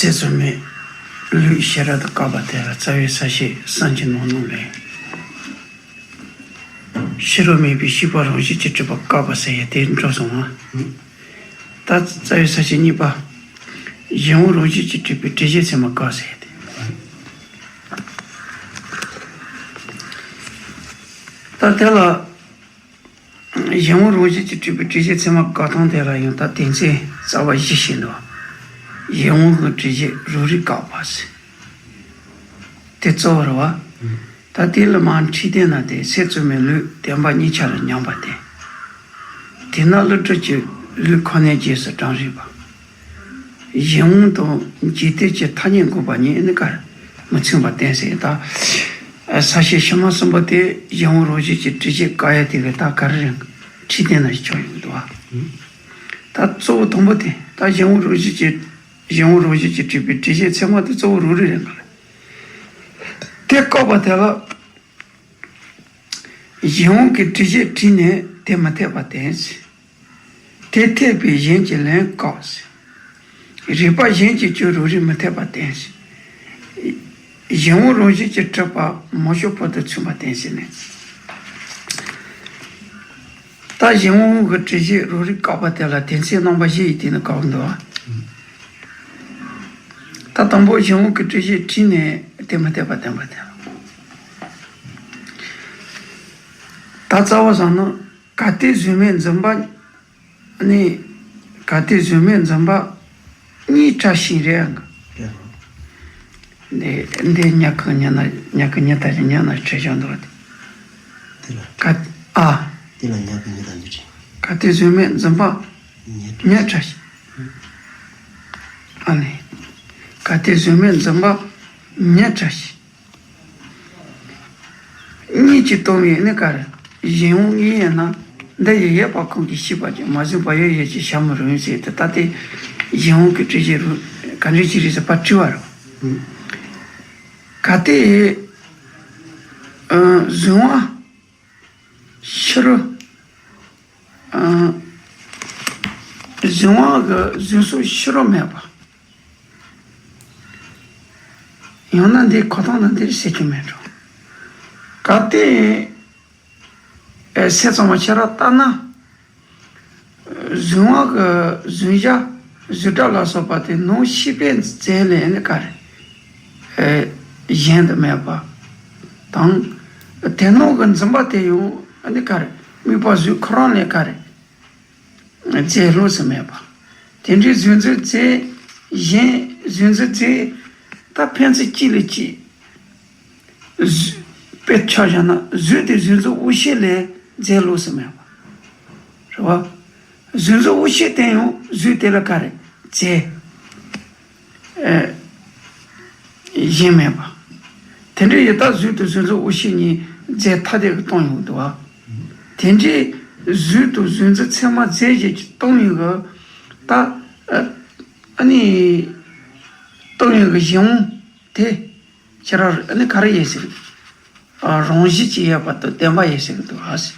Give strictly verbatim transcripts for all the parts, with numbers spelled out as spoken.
ཚད་ཚོད་མེད་ལུས་ཤེས་རབ་ཏུ་བཀག་པ་དེ་ལ་རྩ་བའི་ས་བཅད་གསུམ་གྱི་ནང་ནང་ལས། ཕྱི་རོལ་མེད་པའི་ཤེས་པ་རང་བཞིན་གྱིས་གྲུབ་པ་བཀག་པ་ཟེར་ཡ་དེ་འགྲོ་སོང་ང་། ད་རྩ་བའི་ས་བཅད་གཉིས་པ། གཞན་དབང་རང་བཞིན་གྱིས་གྲུབ་པའི་དྲི་བཞི་མཚན་མ་བཀག་ཟེར་ཡ་དེ། ད་དེ་ལ། གཞན་དབང་རང་བཞིན་གྱིས་གྲུབ་པའི་དྲི་བཞི་མཚན་མ་བཀག་སྟངས་དེ་ལ་ཡང་ད་དོན་ཚན་རྩ་བ་བཞི་ཞིག་འདུག། གཞན་དབང་གི་དྲི་བཞི་རོ་རིས་བཀག་པ་ཟེར། དེ་གཙོ་བོ་རེད་བ། ད་དེ་ལ་མར་ཁྲིད་བསྟན་ན་དེ་ཚད་ཚོད་མེད་ལུས་བདེན་པ་གཉིས་ཆར་ལ་མཉམ་པ་སྟེ། དེས་ན་བསླུ་བྲིད་ཀྱི་ལུས་ཁོ་ནའི་རྗེས་སུ་འབྲང་རིགས་པ། གཞན་དབང་དང་འཇིག་རྟེན་གྱི་ཐ་སྙད་འགོག་པ་གཉིས་ནི་ཀར་མི་མཚུངས་པར་བསྟན་ཟེར་ད། ས་བཅད་ཕྱི་མ་གསུམ་པོ་དེ་གཞན་དབང་རང་བཞིན་གྱིས་དྲི་བཞི་བཀག་ཡ་དེ་གི་ད་ག་རེ་རེད། ཁྲིད་བསྟན་ན་ཞིག་ཆོག་ཡོང་གི་འདུག་བ། ད་གཙོ་བོ་དང་པོ་དེ་ད་གཞན་དབང་རང་བཞིན་གྱིས་གཞན་དབང་རང་བཞིན་གྱིས་གྲུབ་པའི་དྲི་བཞི་མཚན་མ་དེ་གཙོ་བོ་རོ་རིས་རེད་ག་ལ། དེ་བཀག་པ་དེ་ལ། གཞན་དབང་གི་དྲི་བཞི་དྲིས་ནས་དེ་མི་འཐད་པར་བསྟན། དེ་འཐད་པའི་གཞན་གྱི་ལན་བཀག། རིགས་པ་གཞན་གྱིས་ཀྱང་རོ་རིས་མི་འཐད་པར་བསྟན། གཞན་དབང་རང་བཞིན་གྱིས་གྲུབ་པ་མང་ཤོས་པོ་དེ་མཚུངས་པར་བསྟན་ཟེར་ནས། ད་གཞན་དབང་གི་དྲི་བཞི་རོ་རིས་བཀག་པ་དེ་ལ་དོན་ཚན་རྣམ་པ་བཞི་ཡིས་དེ་ནི་བཀག་འདུག་བ། ད་དང་པོ་གཞན་དབང་གི་དྲི་བཞི་དྲིས་ནས་དེ་མི་འཐད་པར་བསྟན་པ་དེ། ད་རྩ་བ་བཟང་ན་གལ་ཏེ་གཟུགས་མེད་འཛིན་པ་ནི། གལ་ཏེ་གཟུགས་མེད་འཛིན་པ་གཉིས་བྲལ་ཞིང་རེད་ཨང་། འདི་འདི་ཉག་གི་ཉག་ན་ཉག་གི་ཉག་ད་ཅི་ཉག་ན་བྲལ་བཞག་འདུག་སྟེ། དེ་ལ་ག་ཨ། དེ་ལ་ཉག་གི་ཉག་ད་ཅི་བྲལ། གལ་ཏེ་གཟུགས་མེད་འཛིན་པ་ཉེར་ཉེར་བྲལ་ཞིང་། ཨ་ནི། གལ་ཏེ་གཟུགས་མེད་འཛིན་པ་ཉེར་བྲལ་ཞིང་། གཉིས་ཀྱིས་སྟོང་བའི་ནི་ག་རེ། གཞན་དབང་གཉིས་ཡིན་ན། འདི་ཡི་ཡོད་པ་ཁོང་གིས་ཤེས་པ་ཀྱང་མ་གཟུགས་པ་ཡོད་ཡོད་ཅེས་བྱ་མི་རུང་ཟེར་ཏེ་ད་ལྟའི་གཞན་དབང་གི་དྲི་བཞི་རུ་ག་འདྲ་ཅིག་རེད་ཟེར་བ་དྲི་བ་རུ། གལ་ཏེ། གཟུང་བ། ཕྱི་རོལ། གཟུང་བ་གི་གཟུགས་སོགས་ཕྱི་རོལ་མེད་པ། ཡང་ན་འདིའི་ཁོ་ཐག་ནི་འདིར་ཟེར་རྒྱུ་མེད་འགྲོ། གལ་ཏེ། ཨེ་སེམས་ཙམ་པ་ཁྱེད་རང་ལྟར་ན། གཟུང་བ་གི་གཟུང་བྱ་གཟུགས་སྒྲ་ལ་སོགས་པ་དེ་ནང་ཤེས་པའི་རྫས་ལས་ནི་ག་རེ། ཨེ་གཞན་དུ་མེད་པ་དང་། དེ་ནང་གི་འཛིན་པ་དེ་ཡང་ནི་ག་རེ་དམིགས་པ་གཟུགས་ཁོ་རང་ལས་ག་རེ། རྫས་ལོགས་སུ་མེད་པ། དེ་འདྲའི་གཟུགས་འཛིན་རྫས་གཞན་གཟུགས་འཛིན་རྫས་ད་ཕན་ཚུན་གཅིག་ལས་གཅིག་གཟུགས་དཔེ་ཆ་བཞག་ན་གཟུགས་དེ་གཟུགས་འཛིན་དབང་ཤེས་ལས་རྫས་ལོགས་སུ་མེད་པ། རེད་བ། གཟུགས་འཛིན་དབང་ཤེས་དེ་ཡང་གཟུགས་དེ་ལ་ག་རེ་རྫས། ཨེ། གཞན་མེད་པ། དེ་འདྲ་ཡི་ད་གཟུགས་དང་གཟུགས་འཛིན་དབང་ཤེས་གཉིས་རྫས་ཐ་དད་ཀྱིས་སྟོང་ཡོང་འདུག་བ། དེ་འདྲའི་གཟུགས་དང་གཟུགས་འཛིན་ཚད་མ་རྫས་བཞི་གྱིས་སྟོང་ཡོང་གི་ད། ཨ་ནི། སྟོང་ཡོང་གི་གཞན་དབང་དེ། ཁྱེད་རང་ཨ་ནི་ག་རེ་ཡིན་ཟེར། རང་བཞིན་གྱིས་ཡོད་པ་དང་བདེན་པ་ཡིན་ཟེར་གི་འདུག་ཨ་ཟེར།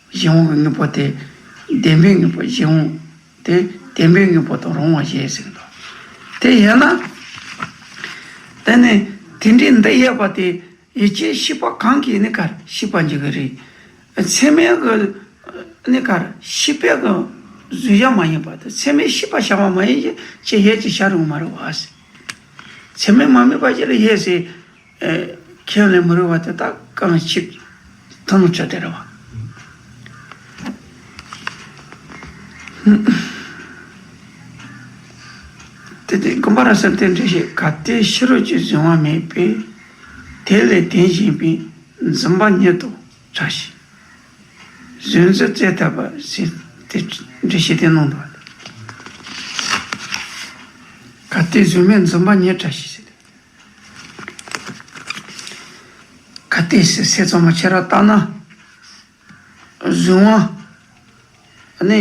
གཞན་དབང་གི་དངོས་པོ་དེ། བདེན་པའི་དངོས་པོ་གཞན་དབང་དེ་བདེན་པའི་དངོས་པོ་དང་རུང་བ་ཞེས་ཟེར་གི་འདུག་དེ་ཡིན་ན། དེ་ནི་དེ་འདྲའི་འདི་ཡོད་པ་དེ་ཡིད་ཀྱི་ཤེས་པ་གང་གིས་ནི་གར་ཤེས་པར་འགྱུར་གི་རེད། ཚད་མའི་གི་ནི་གར་ཤེས་པའི་གི་གཟུགས་བྱ་མ་ཡིན་པ་དང་ཚད་མའི་ཤེས་པ་བྱ་བ་མ་ཡིན་ཞེས་ཅི་ཡོད་ཅེས་བྱ་རུང་མ་རུང་བ་ཟེར། ཚད་མས་མ་དམིགས་པ་ཅི་ལ་ཡོད་ཟེར། ཨེ། ཁས་ལེན་མི་རུང་བ་དེ་དག་གང་ཞིག་ཐུན་མོང་ཆ་དེ་རེད་བ། དེ་དེ་དགོན་པ་ར་སར་དེ་འདྲ་ཞིག་ག་དེ་ཕྱི་རོལ་གྱི་གཟུང་བ་མེད་པས། དེ་ལས་དོན་གཞན་པའི་འཛིན་པ་ཉིད་དུ་བྱ་ཞིང་། གཟུགས་འཛིན་རྫས་ཐ་དད་པ་ཟེར་དེ་འདྲ་ཞིག་དེ་གནང་འདུག་བ། གལ་ཏེ་གཟུགས་མེད་འཛིན་པ་ཉིད་བྲལ་ཞིང་ཟེར་ཏེ། གལ་ཏེ་ཟེར་ཚད་ཙམ་པ་ཁྱེད་རང་ལྟར་ན། གཟུང་བ། ནི།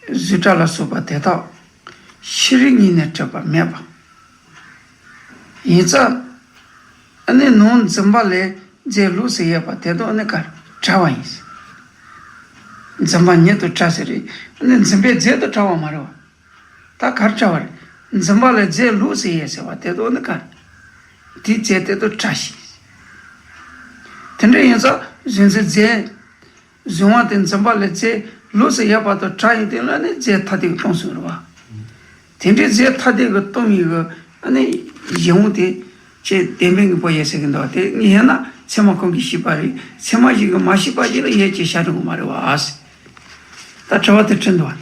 གཟུགས་སྒྲ་ལ་སོགས་པ་དེ་དག་ཕྱི་རོལ་ཉིད་ནས་གྲུབ་པ་མེད་པ། ཡིན་ཙང་། ནི་ནང་འཛིན་པ་ལས་རྫས་ལོགས་སུ་ཡོད་པ་དེ་དག་ནི་གར་བྲལ་བ་ཡིན། འཛིན་པ་ཉིད་དུ་བྲལ་ཟེར་རེད། ནི་འཛིན་པའི་རྫས་དུ་བྲལ་བ་མ་རེད་བ། ད་གར་བྲལ་བ་རེད། འཛིན་པ་ལས་རྫས་ལོགས་སུ་ཡལ་ཟེར་བ་དེ་དོན་ནི་ག་རེ། དེའི་རྫས་དེ་དང་བྲལ་ཞིང་། དེ་འདྲ་ཡིན་ཙང་གཟུང་འཛིན་རྫས། གཟུང་བ་དེ་འཛིན་པ་ལས་རྫས་ལོགས་སུ་ཡལ་བ་དང་བྲལ་ཡིན་དེ་ལ་ནི་རྫས་ཐ་དད་ཀྱིས་སྟོང་ཟེར་བ། དེ་འདྲའི་རྫས་ཐ་དད་ཀྱིས་སྟོང་བའི་གི་ཨ་ནི་གཞན་དབང་དེ་ཅེས་བདེན་པའི་དངོས་པོ་ཡལ་ཟེར་གྱི་འདུག་དེ་ཡིན་ན་ཚད་མ་གང་གིས་ཤེས་པ་རེད། ཚད་མ་གཞན་གྱིས་མ་ཤེས་པ་ཞིག་ལ་ཡལ་ཅེས་བྱ་འགྲོ་གི་མ་རེད་བ། ད་དྲི་བ་དེ་དྲིས་འདུག་བ།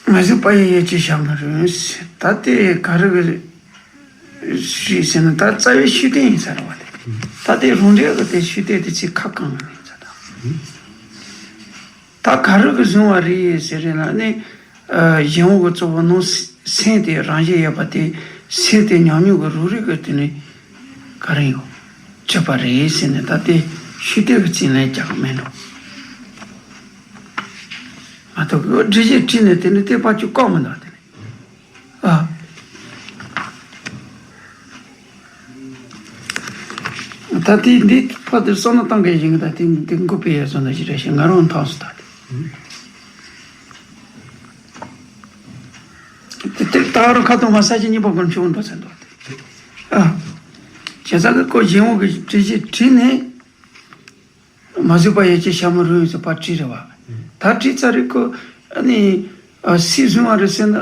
མ་གཟིགས་པ་ཡིས་ཡལ་ཅེས་བྱ་མི་རུང་། ད་དེ་ག་རེ་གི་རེད་ཟེར་ན་ད་རྩ་བའི་ཤུགས་བསྟན་ཡིན་ས་རེད་བ་དེ། ད་དེ་རང་འགྲེལ་གི་དེ་ཤུགས་བསྟན་དེ་ཚིག་ཁ་གང་གི་མིན་ས་ད། ད་ག་རེ་གི་གཟུང་བ་རེད་ཟེར་རེད་ན་ནི། གཞན་དབང་གི་གཙོ་བོ་ནང་སེམས་དེ་རང་བཞིན་ཡོད་པ་དེ་སེམས་དེ་ཉམས་མྱོང་གི་རང་རིག་གི་དེ་ནི་ག་རེ་ཡོད་གྲུབ་པ་རེད་ཟེར་ནས་ད་དེ་ཤུགས་བསྟན་གི་རྩིས་ལེན་རྒྱག་གི་མེད་འགྲོ། མ་གཏོགས་གི་སྒྲུབ་བྱེད་བྲིས་ནས་དེ་ནི་དེ་ཕར་ཅིག་བཀག་མི་འདུག་དེ་ནི། ཨ། ད་དེ་འདི་ཕར་དེར་བསམ་བློ་བཏང་མཁན་ཞིག་གིས་ད་དེ་འདི་འགོད་པའི་ཡ་བཟོ་འདྲ་ཞིག་རེད་ཤག་ང་རང་མཐོང་སོང་ད་དེ། དེ་དེར་ད་རུང་ཁ་ཐུག་མ་ས་ཆ་གཉིས་པ་ཀུན་ཆུང་འགྲོ་ཟེར་འདུག་དེ། ཨ། བྱས་ཙང་གི་ཁོ་གཞན་དབང་གི་སྒྲུབ་བྱེད་བྲིས་ནས། མ་གཟིགས་པ་ཡིས་ཡལ་ཅེས་བྱ་མི་རུང་ཟེར་ཕར་བྲིས་རེད་བ། ད་བྲིས་ཚར་རེད་ཁོ། ཨ་ནི། ཨ། སུས་གཟུང་བ་རེད་ཟེར་ན་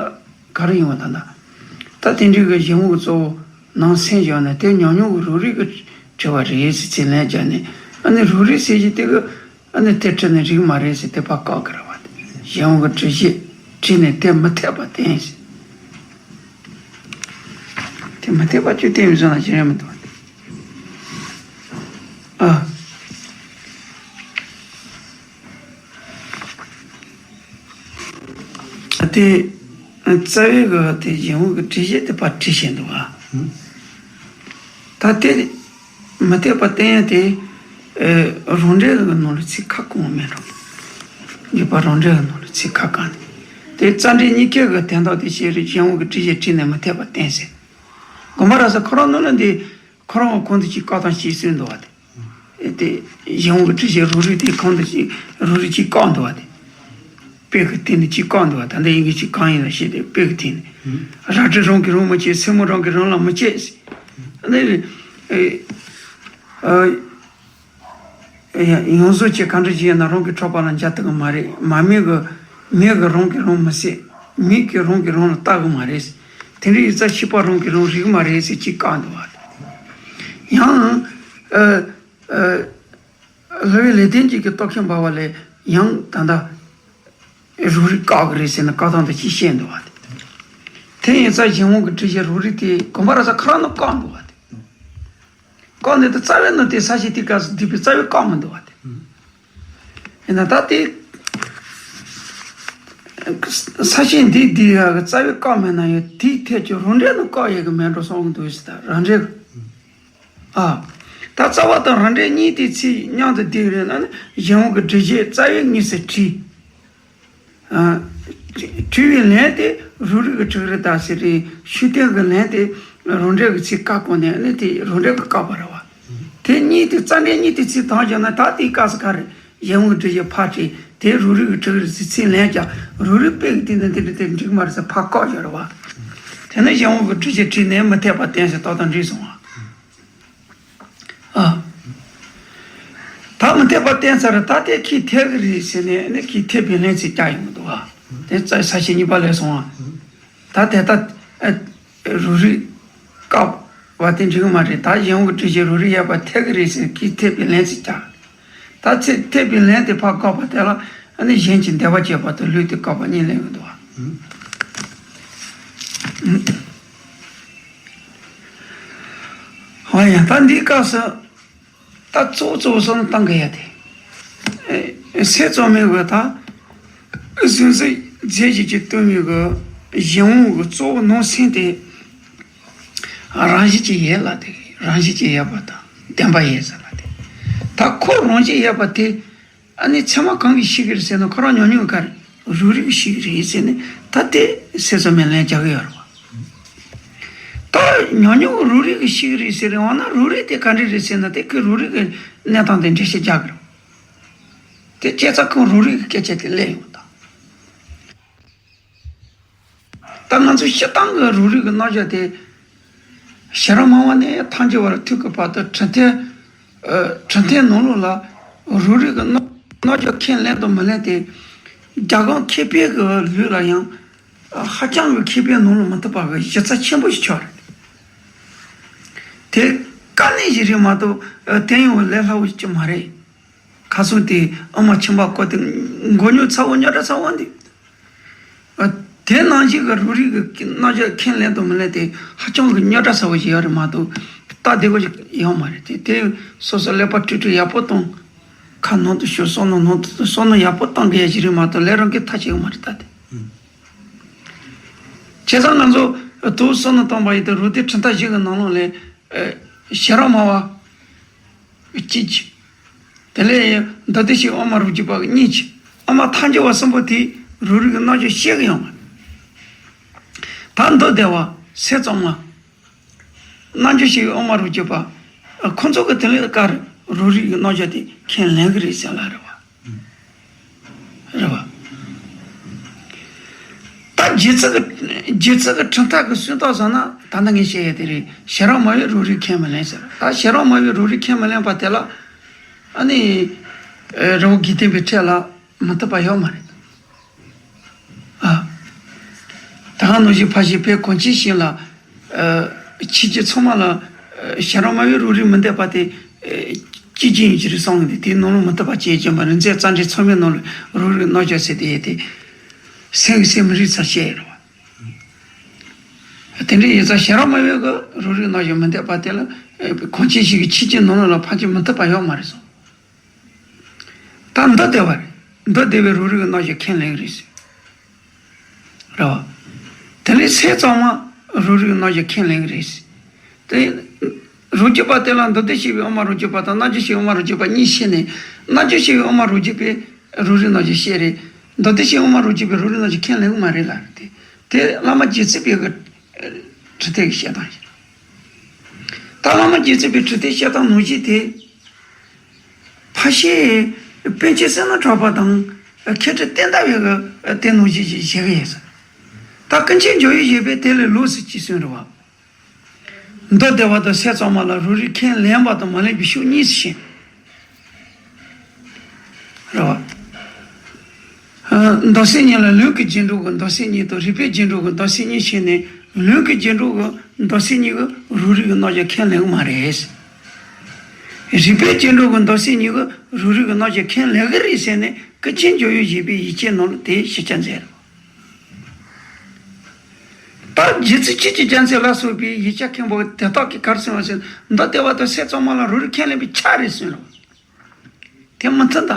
ག་རེ་ཡིན་བ་ད་ད། ད་དེ་འདྲའི་གི་གཞན་དབང་གི་གཙོ་བོ་ནང་སེམས་བཞག་ནས་དེ་ཉམས་མྱོང་གི་རང་རིག་གིས་གྲུབ་པ་རེད་ཟེར་རྩིས་ལེན་བྱས་ནས་ཨ་ནི་རང་རིག་ཟེར་གྱི་དེ་གི་ཨ་ནི་དེ་བྲིས་ནས་རིག་མ་རེད་ཟེར་དེ་ཕར་བཀག་གི་རེད་བ། གཞན་དབང་གི་སྒྲུབ་བྱེད་བྲིས་ནས་དེ་མི་འཐད་པ་བསྟན་ཟེར། དེ་མི་འཐད་པ་ཅིག་བསྟན་མི་བཟོ་ན་ཅི་རེད་མི་འདུག་ཨ། དེ་རྩ་བའི་གི་དེ་གཞན་དབང་གི་སྒྲུབ་བྱེད་དེ་ཕར་བྲིས་བཞག་འདུག་ཨ། ད་དེ་མི་འཐད་པ་བསྟན་ཡ་དེ་རང་འགྲེལ་གི་ནང་ལ་ཚིག་ཁ་གང་མེད་རུང་། འཇུག་པ་རང་འགྲེལ་གི་ནང་ལ་ཚིག་ཁ་གང་ནས་དེ་རྩ་འགྲེལ་གཉིས་ཀའི་གི་དོན་དག་དེ་བཤད་རེད། གཞན་དབང་གི་སྒྲུབ་བྱེད་བྲིས་ནས་མི་འཐད་པ་བསྟན་ཟེར། དགོངས་པ་རབ་གསལ་ཁོ་རང་ནང་ལ་འདི། ཁོ་རང་གི་ཁོང་དུ་ཅིག་བཀག་སྟངས་ཤིག་གསུངས་འདུག་བ་དེ། དེ་གཞན་དབང་གི་སྒྲུབ་བྱེད་རང་རིག་དེ་ཁོང་དུ་ཅིག་རང་རིག་ཅིག་བཀག་འདུག་བ་དེ། དཔེ་གི་སྟེང་ནས་ཅིག་བཀག་འདུག་བ། ད་ལྟ་ཡིན་གྱི་ཅིག་གང་ཡིན་ལ་ཤེས་ཏེ་དཔེ་གི་སྟེང་ནས། རལ་གྲི་རང་གིས་རང་མི་བཅད། སེན་མོ་རང་གིས་རང་ལ་མི་བཅད། ཨ་ནི། ཨ། ཡང་ཟོ་ཆེ་གང་འདྲ་ཅིག་ཡིན་ན་རང་གི་འཕྲོག་པ་ལ་འཇལ་ཐུབ་ཀྱི་མ་རེད། མ་མི་གི་མི་གིས་རང་གིས་རང་མི་བསད། མི་གིས་རང་གིས་རང་ལ་བལྟ་གི་མ་རེད། དེ་འདྲ་ཡིན་ཙང་ཤེས་པ་རང་གིས་རང་རིག་མ་རེད་ཟེར་ཅིག་བཀག་འདུག་བ། ཡང་། ཨ། ཨ། བསླབ་པའི་ལེགས་ལྡན་འབྱེད་ཀྱི་རྟོགས་ཁས་འབར་བ་ལས་ཡང་ད་ལྟ། རང་རིག་བཀག་གི་རེད་ཟེར་ནས་བཀག་སྟངས་དེ་ཅིག་བཤད་འདུག་བ་དེ། དེ་ཡིན་ཙང་གཞན་དབང་གི་སྒྲུབ་བྱེད་རང་རིག་དེ་དགོངས་པ་རབ་གསལ་ཁོ་རང་ནས་བཀག་འདུག་བ་དེ། བཀག་ནས་དེ་རྩ་བའི་ནང་དེ་ས་བཅད་དེ་སྐབས་སུ་བསྡུས་པའི་རྩ་བའི་བཀག་མི་འདུག་བ་དེ། ཡིན་ན་ད་དེ། ས་བཅད་འདི་བསྡུས་ཡག་གི་རྩ་བའི་བཀག་མེད་ན་ཡང་དེའི་ཐད་ཀྱི་རང་འགྲེལ་ནས་བཀག་ཡག་གི་མེད་འགྲོ་བསམ་གི་འདུག་ཟེར། ད་རང་འགྲེལ་གི། ཨ། ད་རྩ་བ་དང་རང་འགྲེལ་གཉིས་དེ་ཚིག་མཉམ་དུ་བསྡུས་རེད་ན་ནི་གཞན་དབང་གི་སྒྲུབ་བྱེད་རྩ་བའི་དངོས་སུ་བྲིས། ཨ། བྲིས་པའི་ལན་དེ་རང་རིག་གིས་གྲུབ་རེད་ད་ཟེར་རེད། ཤུགས་བསྟན་གྱི་ལན་དེ་རང་འགྲེལ་གྱི་ཚིག་བཀག་གོང་ནས་ནི་དེ་རང་འགྲེལ་གྱིས་བཀག་པ་རེད་བ། དེ་གཉིས་དེ་རྩ་འགྲེལ་གཉིས་དེ་ཚིག་དང་བཞག་ན་ད་དེའི་སྐབས་སུ་ག་རེ་གཞན་དབང་གི་སྒྲུབ་བྱེད་ཕར་བྲིས་དེ་རང་རིག་གིས་གྲུབ་རེད་ཟེར་ཚིག་ལན་རྒྱག་རང་རིག་དཔེ་གི་སྟེང་ནས་དེ་འདྲ་དེ་འགྲིག་མ་རེད་ཟེར་ཕར་བཀག་བཞག་རེད་བ། དེ་ནི་གཞན་དབང་གི་སྒྲུབ་བྱེད་བྲིས་ནས་མི་འཐད་པ་བསྟན་ཟེར་ཏག་ཏག་འགྲིག་སོང་བ། ཨ། ད་མི་འཐད་པ་བསྟན་ཚར། ད་དེ་ཁས་འཐད་གི་རེད་ཟེར་ནས་ནི་ཁས་འཐད་པའི་ལན་ཅིག་རྒྱག་ཡོང་གི་འདུག་ཨ། དེ་རྩ་ས་བཅད་གཉིས་པ་ལས་སོང་ཨ། ད་དེ་ལྟ། ཨ། རང་རིག་བཀག་པ་དེ་འགྲིག་གི་མ་རེད། ད་གཞན་དབང་གི་སྒྲུབ་བྱེད་རང་རིག་ཡོད་པ་འཐད་གི་རེད་ཟེར་ཁས་འཐད་པའི་ལན་ཅིག་རྒྱག་ད་ཚིག་འཐད་པའི་ལན་དེ་ཕར་བཀག་པ་དེ་ལ་ཨ་ནི་གཞན་གྱི་འདོད་པ་བྱེད་པ་དང་ལུས་དེ་བཀག་པ་གཉིས་ལེན་གི་འདུག་ཨ། ཨ་ཡ་ད་འདིའི་སྐབས་སུ། ད་གཙོ་བོ་གཙོ་བོ་བསམ་བློ་བཏང་གི་ཡ་དེ། ཨེ། སེམས་ཙམ་མིན་པ་ད། གཟུང་འཛིན་རྫས་གཞན་གྱིས་སྟོང་པའི་གི་གཞན་དབང་གི་གཙོ་བོ་ནང་སེམས་དེ། རང་བཞིན་གྱིས་ཡལ་ལ་དེ་རང་བཞིན་གྱིས་ཡལ་བ་དང་བདེན་པ་ཡལ་ཟེར་ལ་དེ། ད་ཁོ་རང་བཞིན་ཡལ་བ་དེ། ཨ་ནི་ཚད་མ་གང་གིས་ཤེས་ཀྱི་རེད་ཟེར་ན་ཁོ་རང་ཉམས་མྱོང་གི་ག་རེ་རང་རིག་གིས་ཤེས་ཀྱི་རེད་ཟེར་ནས་ད་དེ་སེམས་ཙམ་མིན་ལན་རྒྱག་གི་ཡོད་རེད་བ། ད་ཉམས་མྱོང་རང་རིག་གིས་ཤེས་ཀྱི་རེད་ཟེར་རེད་འོ་ན་རང་རིག་དེ་ག་འདྲ་རེད་ཟེར་ན་དེ་ཁོས་རང་རིག་གི་གནས་སྟངས་དེ་འགྲེལ་བཤད་རྒྱག་གི་རེད། དེ་བྱས་ཙང་ཁོས་རང་རིག་གི་སྐད་ཆ་དེ་གླེང་ཡོང་ད། ཚོའི་སྤྱིར་བཏང་གི་རོ་རིགས་ཀྱི་རྣམ་གཞག་དེ། ཞི་རགས་སྨྲ་བ་ནས་ཐལ་འགྱུར་བར་ཐུག་གི་བར་དུ་གྲུབ་མཐའི་ཨ་གྲུབ་མཐའི་ནང་ལོགས་ལ་རོ་རིགས་ཀྱི་རྣམ་རྣམ་གཞག་ཁས་ལེན་དང་མི་ལེན་དེ། རྒྱ་གར་མཁས་པའི་གི་ལུགས་ལ་ཡང་ཧ་ཅང་གི་མཁས་པའི་ནང་ལ་མི་ཐུབ་པ་གི་གཞི་རྩ་ཆེན་པོ་ཞིག་ཆགས་རེད། དེ་དཀའ་གནད་ཞིག་རེད་མ་གཏོགས་ཨ་དེ་ཡང་ལས་སླ་བོ་ཞིག་མ་རེད། ཁ་སང་དེ་ཨ་མ་ཆེན་པོ་བསྐོས་ཏེ་མགོ་རྙོག་ཚ་བོ་རྙོག་དྲ་ཚ་བོ་འདི། ཨ་དེ་ནང་བཞིན་གྱི་རོ་རིགས་ཀྱི་རྣམ་གཞག་ཁས་ལེན་དང་མི་ལེན་དེ་ཧ་ཅང་གི་རྙོག་དྲ་ཚ་བོ་ཞིག་ཡོད་རེད་མ་གཏོགས་སྟབས་བདེ་བོ་ཞིག་ཡོད་མ་རེད། དེ་དེ་སོ་སོ་ཀླད་པ་དཀྲུག་དཀྲུག་ཡག་པོ་བཏང་། ཁ་ནང་དུ་ཞོག་བསམ་བློ་ནང་དུ་བསམ་བློ་ཡག་པོ་བཏང་དགོས་ཡ་ཞིག་རེད་མ་གཏོགས་ལས་རང་གིས་ཐབས་བྱེད་ཀྱི་མ་རེད་ད་དེ། བྱས་ཙང་ང་ཚོ་དུ་བསམ་བློ་བཏང་པ་ཡིན་ཏེ་རོ་སྡེ་གྲུབ་མཐའ་བཞི་གི་ནང་ལོགས་ལས་ཨ་ཞི་རགས་སྨྲ་བ་གཅིག་གིས། དེ་ལས་མདོ་སྡེ་བཞི་དབུ་མ་རབ་རྒྱས་པ་གཉིས་ཀྱིས། ཨ་མ་ཐལ་འགྱུར་བ་གསུམ་པོ་དེས་རོ་རིགས་ཀྱི་རྣམ་གཞག་བཤད་གི་ཡོད་མ་རེད། ད་མདོ་སྡེ་པ་སེམས་ཙམ་པ། རྣལ་འབྱོར་ཞི་བའི་དབུ་མ་རབ་རྒྱས་པ། ཁོ་ཚོ་གི་དེ་ལས་ཀར་རོ་རིགས་ཀྱི་རྣམ་གཞག་དེ་ཁས་ལེན་གི་རེད་ཟེར་ལ་རེད་བ། རེད་བ། ད་རྗེ་བཙུན་གྱི་རྗེ་བཙུན་གྱི་གྲུབ་མཐའ་གི་གསུང་སྟངས་བཟང་ན་ད་ལྟ་ངས་བཤད་ཡ་དེ་རེད། ཞི་རགས་སྨྲ་བས་རོ་རིགས་ཁས་མི་ལེན་ཟེར། ད་ཞི་རགས་སྨྲ་བས་རོ་རིགས་ཁས་མི་ལེན་པ་དེ་ལ་ཨ་ནི་རི་བོ་དགེ་ལྡན་པའི་ཁྲོད་ལ་མི་ཐུབ་པ་ཡོད་མ་རེད། ཨ། ད་ག་ནང་བཞིན་ཕ་ཤུལ་བོད་གངས་ཅན་ཞིང་ལ། ཨ། ཆོས་བརྒྱུད་ཚང་མ་ལ། ཨ། ཞི་རགས་སྨྲ་བས་རོ་རིགས་མི་འདོད་པ་དེ། ཨ། སྐྱེས་ཆེན་ཡིན་གྱི་རེད་བསམ་གི་འདུག་དེའི་ནང་ལ་མི་ཐུབ་པ་བྱས་ཀྱང་མ་རིག་འཛིན་རྩ་འགྲེལ་ཚང་མའི་ནང་ལ་རོ་རིགས་རྣམ་གཞག་ཟེར་དེ་ཡོད་དེ། སེམས་ཀྱི་སེམས་མི་རིག་ཚར་བཤད་ཡོད་རེད་བ། དེ་འདྲ་ཡིན་ཙང་ཞི་རགས་སྨྲ་བས་གི་རོ་རིགས་རྣམ་གཞག་མི་འདོད་པ་དེ་ལ། ཨ། གངས་ཅན་ཞིང་གི་ཆོས་བརྒྱུད་ནང་ལ་ཕལ་ཆེར་མི་ཐུབ་པ་ཡོད་མ་རེད་བསམ། ད་མདོ་སྡེ་པ་རེད། མདོ་སྡེ་པས་རོ་རིགས་ཀྱི་རྣམ་གཞག་ཁས་ལེན་གྱི་རེད་ཟེར། རེད་བ། དེ་ནས་སེམས་ཙམ་པས་རོ་རིགས་ཀྱི་རྣམ་གཞག་ཁས་ལེན་གྱི་རེད་ཟེར། དེ་རབ་རྒྱས་པ་དེ་ལ་མདོ་སྡེ་ཞི་བའི་དབུ་མ་རབ་རྒྱས་པ་དང་རྣལ་འབྱོར་ཞི་བའི་དབུ་མ་རབ་རྒྱས་པ་གཉིས་ཕྱེ་ནས། རྣལ་འབྱོར་ཞི་བའི་དབུ་མ་རབ་རྒྱས་པས་རོ་རིགས་རྣམ་གཞག་བཤད་རེད། མདོ་སྡེ་ཞི་བའི་དབུ་མ་རབ་རྒྱས་པས་རོ་རིགས་རྣམ་གཞག་ཁས་ལེན་གྱི་མ་རེད་ལབ་རེད་དེ། དེ་བླ་མ་རྗེ་བཙུན་པའི་གི་གྲུབ་མཐའ་གི་བཤད་སྟངས་ཤིག་ད་བླ་མ་རྗེ་བཙུན་པའི་གྲུབ་མཐའི་བཤད་སྟངས་ནང་བཞིན་དེ། ཕལ་ཆེར་པཎ་ཆེན་བསོད་ནམས་གྲགས་པ་དང་མཁས་གྲུབ་བསྟན་དར་བའི་གི་དེ་ནང་བཞིན་ཞིག་བྱེད་གི་ཡོད་ས། ད་ཀུན་མཁྱེན་འཇམ་དབྱངས་བཞད་པས་དེ་ལས་ལོགས་སུ་ཅིག་གསུངས་རེད་བ། མདོ་སྡེ་པ་དང་སེམས་ཙམ་པ་ལ་རོ་རིགས་ཁས་ལེན་པ་དང་མ་ལེན་པའི་ཕྱོགས་གཉིས་སུ་ཕྱེ། རེད་བ། ཨ། མདོ་སེམས་གཉིས་ལ་ལུང་གི་རྗེས་འགྲོ་གི་མདོ་སེམས་གཉིས་དང་རིགས་པའི་རྗེས་འགྲོ་གི་མདོ་སེམས་གཉིས་ཕྱེ་ནས། ལུང་གི་རྗེས་འགྲོ་གི་མདོ་སེམས་གཉིས་ཀྱིས་རོ་རིགས་ཀྱི་རྣམ་གཞག་ཁས་ལེན་གྱི་མ་རེད། རིགས་པའི་རྗེས་འགྲོ་གི་མདོ་སེམས་གཉིས་ཀྱིས་རོ་རིགས་ཀྱི་རྣམ་གཞག་ཁས་ལེན་གྱི་རེད་ཟེར་ནས་ཀུན་མཁྱེན་འཇམ་དབྱངས་བཞད་པའི་ཡིག་ཆའི་ནང་ལ་དེ་ཞིབ་ཆ་མཛད། ད་རྗེ་བཙུན་ཆོས་ཀྱི་རྒྱལ་མཚན་ལ་སོགས་པའི་ཡིག་ཆ་མཁན་པོ་དེ་དག་གིས་ག་རེ་གསུངས་པ་ཟེར་ན། མདོ་སྡེ་པ་དང་སེམས་ཙམ་པ་ལ་རོ་རིགས་ཁས་ལེན་པའི་ཆ་རེད་གསུངས་རེད། དེ་མི་མཐུན་ད་ད།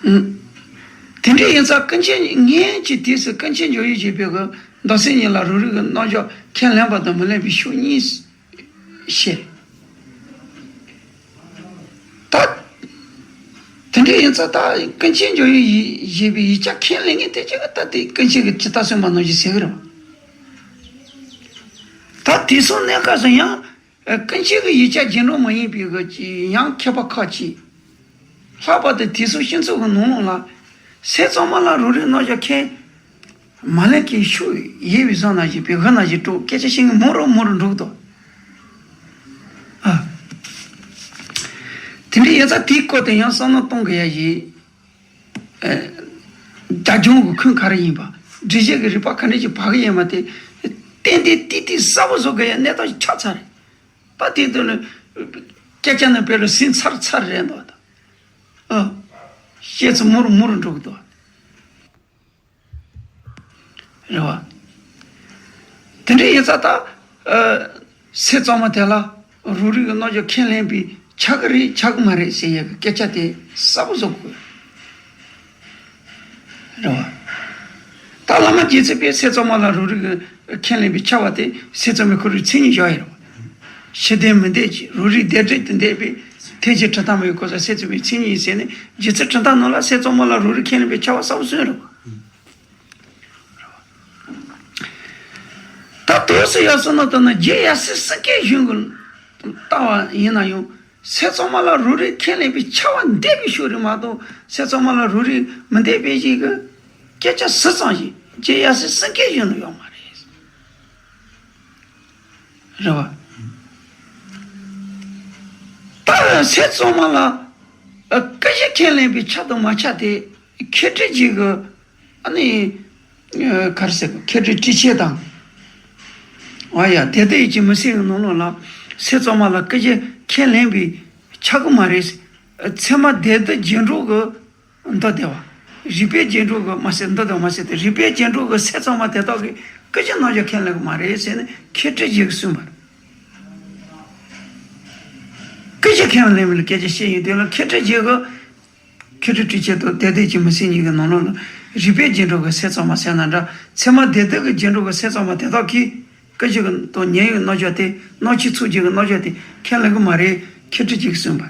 ཨུམ། དེ་འདྲ་ཡིན་ཙང་ཀུན་མཁྱེན་སྔོན་གྱི་དུས་སུ་ཀུན་མཁྱེན་འཇམ་དབྱངས་བཞད་པའི་གི་མདོ་སེམས་གཉིས་ལ་རོ་རིགས་ཀྱི་རྣམ་གཞག་ཁས་ལེན་པ་དང་མི་ལེན་པའི་ཕྱོགས་གཉིས་བཤད། ད་དེ་འདྲ་ཡིན་ཙང་ད་ཀུན་མཁྱེན་འཇམ་དབྱངས་བཞད་པའི་ཡིག་ཆ་ཁས་ལེན་མཁན་དེ་གཅིག་གིས་ད་དེ་ཀུན་མཁྱེན་གྱིས་ཇི་ལྟར་གསུངས་པ་ནང་བཞིན་ཟེར་གི་རེད་བ། ད་དེ་སོང་གནས་སྐབས་སུ་ཡང་། ཨ། ཀུན་མཁྱེན་གྱི་ཡིག་ཆ་རྗེས་འགྲོ་མ་ཡིན་པའི་གི་ཡང་མཁས་པ་ཁག་ཅིག་ལྷག་པར་དུ་དེ་ཚོ་ཤིང་ཚོ་གི་ནང་ལོགས་ལ། སེམས་ཙམ་པ་ལ་རོ་རིགས་རྣམ་གཞག་ཁས་མ་ལེན་མཁན་ཤུགས་ཡོད་པའི་བཟོ་ནང་བཞིན་པའི་གི་ནང་བཞིན་སྤྲོ་སྐད་ཆ་བཤད་མཁན་མང་རུ་མང་རུ་འགྲོ་གི་འདུག་ཨ། དེ་འདྲ་ཡིན་ཙང་དེའི་སྐོར་དུ་ཡང་བསམ་བློ་གཏོང་དགོས་ཡ་ཡིན། ཨ། རྒྱ་གཞུང་གི་ཁུངས་ག་རེ་ཡིན་པ། འགྲེལ་བཤད་ཀྱི་རིགས་པ་ག་འདྲ་ཞིག་བག་གི་ཡིན་པ་དེ། ཏན་ཏན་ཏིག་ཏིག་གསལ་པོ་བཟོ་དགོས་ཡ་གནས་སྟངས་ཤིག་ཆགས་ཚར་རེད། ད་དེ་དོན་ལ་སྐད་ཆ་ནང་དཔེ་ལ་ཟིན་ཚར་ཚར་རེད་འདུག་ད། ཨ། བཤད་ཚུལ་མང་རུ་མང་རུ་འགྲོ་གི་འདུག་རེད་བ། དེ་འདྲ་ཡིན་ཙང་ད། ཨ། སེམས་ཙམ་པ་དེ་ལ་རོ་རིགས་ཀྱི་རྣམ་གཞག་ཁས་ལེན་པའི་ཆགས་ཀྱི་རེད་ཆགས་ཀྱི་མ་རེད་ཟེར་ཡ་གི་སྐད་ཆ་དེ་གསལ་པོ་བཟོ་དགོས། རེད་བ། ད་བླ་མ་རྗེ་བཙུན་པས་སེམས་ཙམ་པ་ལ་རོ་རིགས་ཀྱི་ཁས་ལེན་པའི་ཆ་བ་དེ་སེམས་ཙམ་པའི་ཁོ་རའི་མཚན་ཉིད་བཞག་ཡོད་རེད་བ། ཕྱི་ལྡན་མི་ལྡན་གྱི་རོ་རིགས་ལྡན་འདྲེས་དུ་འདས་པའི་ཐེག་ཆེན་ཁྲི་ཐང་པའི་གོ་ས་སེམས་ཙམ་པའི་མཚན་ཉིད་ཡིན་ཟེར་ནས་རྗེ་བཙུན་ཁྲི་ཐང་ནང་ལ་སེམས་ཙམ་པ་ལ་རོ་རིགས་ཁས་ལེན་པའི་ཆ་བ་གསལ་པོ་གསུངས་ཡོད་རེད་བ། ད་དུས་སུ་ཡ་སོ་ན་ལྟ་ན་རྗེ་ཡབ་སྲས་སེང་གེ་གཞུང་གི་ལྟ་བ་ཡིན་ན་ཡང་སེམས་ཙམ་པ་ལ་རོ་རིགས་ཁས་ལེན་པའི་ཆ་བ་འདས་པའི་ཕྱོགས་རེད་མ་གཏོགས་སེམས་ཙམ་པ་ལ་རོ་རིགས་མི་འདས་པའི་ཞིག་གི་ སྐད་ཆ་ཟུར་ཙམ་ཞིག་རྗེ་ཡབ་སྲས་སེང་གེ་གཞུང་ལ་ཡོད་མ་རེད། རེད་བ། ད་སྲས་གཙང་མ་ལ་ཨ་སྐུ་བཞི་ཁས་ལེན་པའི་ཆ་དང་མ་ཆ་དེ་མཁས་གྲུབ་རྗེ་གི་ཨ་ནི་ཨ་ག་རེ་ཟེར་དགོས། མཁས་གྲུབ་ཁྲིད་ཆེན་དང་། ཨ་ཡ་དེ་ལྟ་ཡིད་ཀྱི་མི་སྲིད་ཀྱི་ནང་ལོགས་ལ་སྲས་གཙང་མ་ལ་སྐུ་བཞི་ཁས་ལེན་པའི་ཆ་གི་མ་རེད། ཚད་མ་སྡེ་བདུན་རྒྱན་དྲུག་གི་མདོ་སྡེ་པ། རིགས་པའི་རྒྱན་དྲུག་གི་མ་ཟད་མདོ་སྡེ་པ་མ་ཟད་དེ་རིགས་པའི་རྒྱན་དྲུག་གི་སྲས་གཙང་མ་དེ་དག་གིས་སྐུ་བཞི་རྣལ་འབྱོར་ཁས་ལེན་གི་མ་རེད་ཟེར་ནས་མཁས་གྲུབ་རྗེ་གིས་གསུངས་པ་རེད། སྐུ་བཞི་ཁས་ལེན་མིན་ལ་སྐད་ཆ་བཤད་ཡིན་དུས་ལ་མཁས་གྲུབ་རྗེ་གིས་མཁས་གྲུབ་ཁྲིད་ཆེན་དང་དེ་ལྟ་ཡིད་ཀྱི་མི་སྲིད་གཉིས་ཀྱི་ནང་ལོགས་ལ་རིགས་པའི་རྒྱན་དྲུག་གི་སྲས་གཙང་མ་ཟེར་ན་འདྲ། ཚད་མ་སྡེ་བདུན་གྱི་རྒྱན་དྲུག་གི་སྲས་གཙང་མ་དེ་དག་གིས་སྐུ་བཞི་གི་དང་ཉེ་བའི་རྣལ་འབྱོར་དེ་རྣམ་མཁྱེན་ཚོགས་བརྒྱད་ཀྱི་རྣལ་འབྱོར་དེ་ཁས་ལེན་གི་མ་རེད། མཁས་གྲུབ་རྗེ་གིས་གསུངས་པ།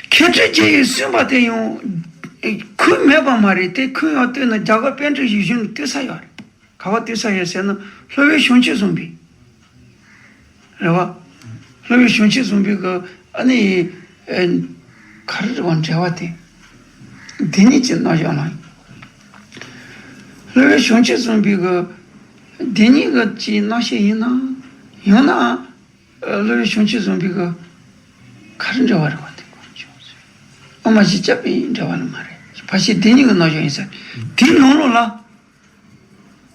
མཁས་གྲུབ་རྗེ་ཡིས་གསུངས་པ་དེ་ཡང་ཁུངས་མེད་པ་མ་རེད་དེ། ཁུངས་ཡང་བཏོན་ན་རྒྱ་གར་པཎ་གྲུབ་ཡིད་བཞིན་ནོར་བུ་བསྟོད་ས་ཡོད་རེད། ག་པར་བསྟོད་ས་ཡོད་ཟེར་ན་སློབ་དཔོན་བྱང་ཆུབ་བཟང་པོའི། རེད་བ། སློབ་དཔོན་བྱང་ཆུབ་བཟང་པོའི་གི་ཨ་ནི་ཨེ་ག་རེ་རེད་བ། འགྲེལ་པ་དེ་འདི་ཉིད་ཀྱི་རྣམ་གཞག་ལ། སློབ་དཔོན་བྱང་ཆུབ་བཟང་པོའི་གི་འདི་ཉིད་ཀྱི་ཅིག་རྣམ་བཤད་ཡིན་ན། ཡང་ན། སློབ་དཔོན་བྱང་ཆུབ་བཟང་པོའི་གི་ག་རེ་འགྲེལ་པ་རེད་བ། དེ་གོ་ཆོད་ཨོ་མ་བཞི་བརྒྱ་པའི་འགྲེལ་པ་ལ་མ་རེད། ཕལ་ཆེར་དེ་གཉིས་ཀྱི་རྣམ་གཞག་ཡིན་ས་རེད། དེའི་ནང་ལོགས་ལ་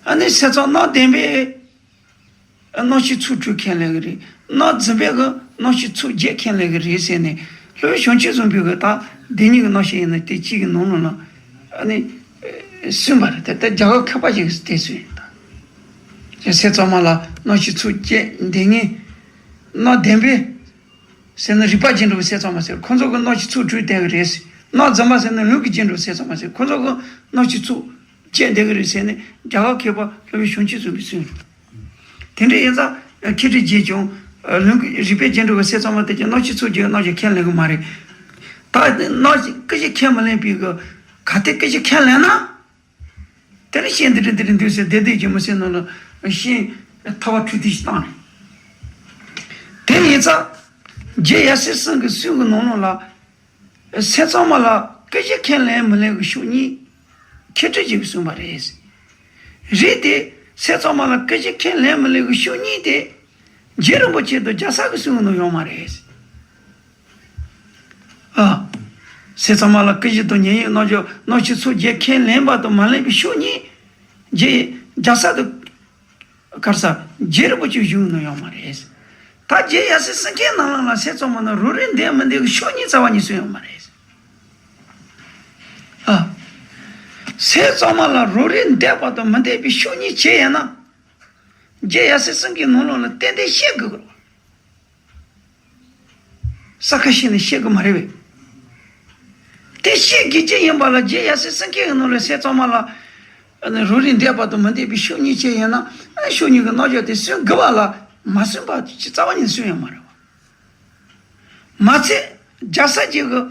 ཨ་ནི་སྲས་གཙང་རྣམ་བདེན་པས་རྣམ་མཁྱེན་ཚོགས་དྲུག་ཁས་ལེན་གི་རེད། རྣམ་རྫུན་པས་གི་རྣམ་མཁྱེན་ཚོགས་བརྒྱད་ཁས་ལེན་གི་རེད་ཟེར་ནས་སློབ་དཔོན་བྱང་ཆུབ་བཟང་པོའི་གི་ད་དེ་གཉིས་ཀྱི་རྣམ་བཤད་ཡིན་ན་དེ་གཅིག་གི་ནང་ལོགས་ལ་ཨ་ནི་གསུངས་པ་རེད། ད་ད་རྒྱ་གར་མཁས་པ་ཞིག་གིས་དེ་གསུངས་ཡིན་ད། སྲས་གཙང་མ་ལ་རྣམ་མཁྱེན་ཚོགས་བརྒྱད་འདོད་ངེས། རྣམ་བདེན་པས་ཟེར་ན་རིགས་པ་རྒྱན་དྲུག་གི་སྲས་གཙང་མ་ཟེར། ཁོང་ཚོ་གི་རྣམ་མཁྱེན་ཚོགས་དྲུག་བསྟན་གི་རེད། རྣམ་རྫུན་པ་ཟེར་ན་ལུང་གི་རྒྱན་དྲུག་སྲས་གཙང་མ་ཟེར། ཁོང་ཚོ་གི་རྣམ་མཁྱེན་ཚོགས་བརྒྱད་བསྟན་གི་རེད་ཟེར་ནས་རྒྱ་གར་མཁས་པ་སློབ་དཔོན་བྱང་ཆུབ་བཟང་པོས་གསུངས་རེད། དེ་འདྲ་ཡིན་ཙང་མཁས་གྲུབ་རྗེས་ཀྱང་ལུང་གི་རིགས་པའི་རྒྱན་དྲུག་གི་སྲས་གཙང་མ་དེ་ཀྱང་རྣམ་མཁྱེན་ཚོགས་བརྒྱད་ཀྱི་རྣམ་གཞག་ཁས་ལེན་གི་མ་རེད། ད་རྣམ་མཁྱེན་སྐུ་བཞི་ཁས་མི་ལེན་པའི་གི་གལ་ཏེ་སྐུ་བཞི་ཁས་ལེན་ན། དེ་ནི་ཤེས་འདི་རེད་འདི་རེད་འདུག་ཟེར་བདེ་སྡུག་གི་མི་སེར་ནང་ལ་ཤེས་ཐར་པ་འཕྲོད་བསྟེན་ཞིག་བཏང་ནས། དེ་ཡིན་ཙང་། རྗེ་ཡབ་སྲས་གསུམ་གྱི་གསུང་གི་ནང་ལོགས་ལ། སྲས་གཙང་མ་ལ་སྐུ་བཞི་ཁས་ལེན་མི་ལེན་གྱི་ཕྱོགས་གཉིས། མཁས་གྲུབ་རྗེ་གིས་གསུངས་པ་རེད། རེད་དེ། སྲས་གཙང་མ་ལ་སྐུ་བཞི་ཁས་ལེན་མི་ལེན་གྱི་ཕྱོགས་གཉིས་དེ། རྗེ་རིན་པོ་ཆེ་དང་རྒྱལ་ཚབ་ཀྱི་གསུང་གི་ནང་ཡོད་མ་རེད། ཨ། སྲས་གཙང་མ་ལ་སྐུ་བཞི་དང་ཉེ་བའི་རྣལ་འབྱོར་རྣམ་མཁྱེན་ཚོགས་བརྒྱད་ཁས་ལེན་པ་དང་མ་ལེན་པའི་ཕྱོགས་གཉིས། རྗེ་རྒྱལ་ཚབ་དང་གར་ས་རྗེ་རིན་པོ་ཆེ་གཞུང་ནང་ཡོད་མ་རེད། ད་རྗེ་ཡབ་སྲས་གསུམ་མཁའི་ནང་ལ་ལ་སྲས་གཙང་མ་ན་རོ་རིག་འདོད་མི་འདོད་ཀྱི་ཕྱོགས་གཉིས་རྩ་བ་ཉིད་གསུངས་ཡོད་མ་རེད། ཨ། སྲས་གཙང་མ་ལ་རོ་རིག་འདོད་པ་དང་མི་འདོད་པའི་ཕྱོགས་གཉིས་བྱས་ཡོད་ན། རྗེ་ཡབ་སྲས་གསུམ་མཁའི་ནང་ལོགས་ལ་ཏན་ཏན་བཤད་དགོས་ཀྱི་རེད། ས་ཁ་ཤས་ནས་བཤད་གི་མ་རེད་པས། དེ་བཤད་དགོས་ཀྱི་ཡིན་པ་ལ་རྗེ་ཡབ་སྲས་གསུམ་མཁའི་ནང་ལ་སྲས་གཙང་མ་ལ། རོ་རིག་འདོད་པ་དང་མི་འདོད་པའི་ཕྱོགས་གཉིས་བྱས་ཡོད་ན། ཕྱོགས་གཉིས་ཀྱི་རྣལ་འབྱོར་དེ་གསུང་དགོས་པ་ལ་མ་གསུངས་པ་ཅིག་རྩ་བ་ཉིད་གསུངས་ཡོད་མ་རེད་པ། མ་ཚད་རྒྱལ་ཚབ་རྗེ་གིས་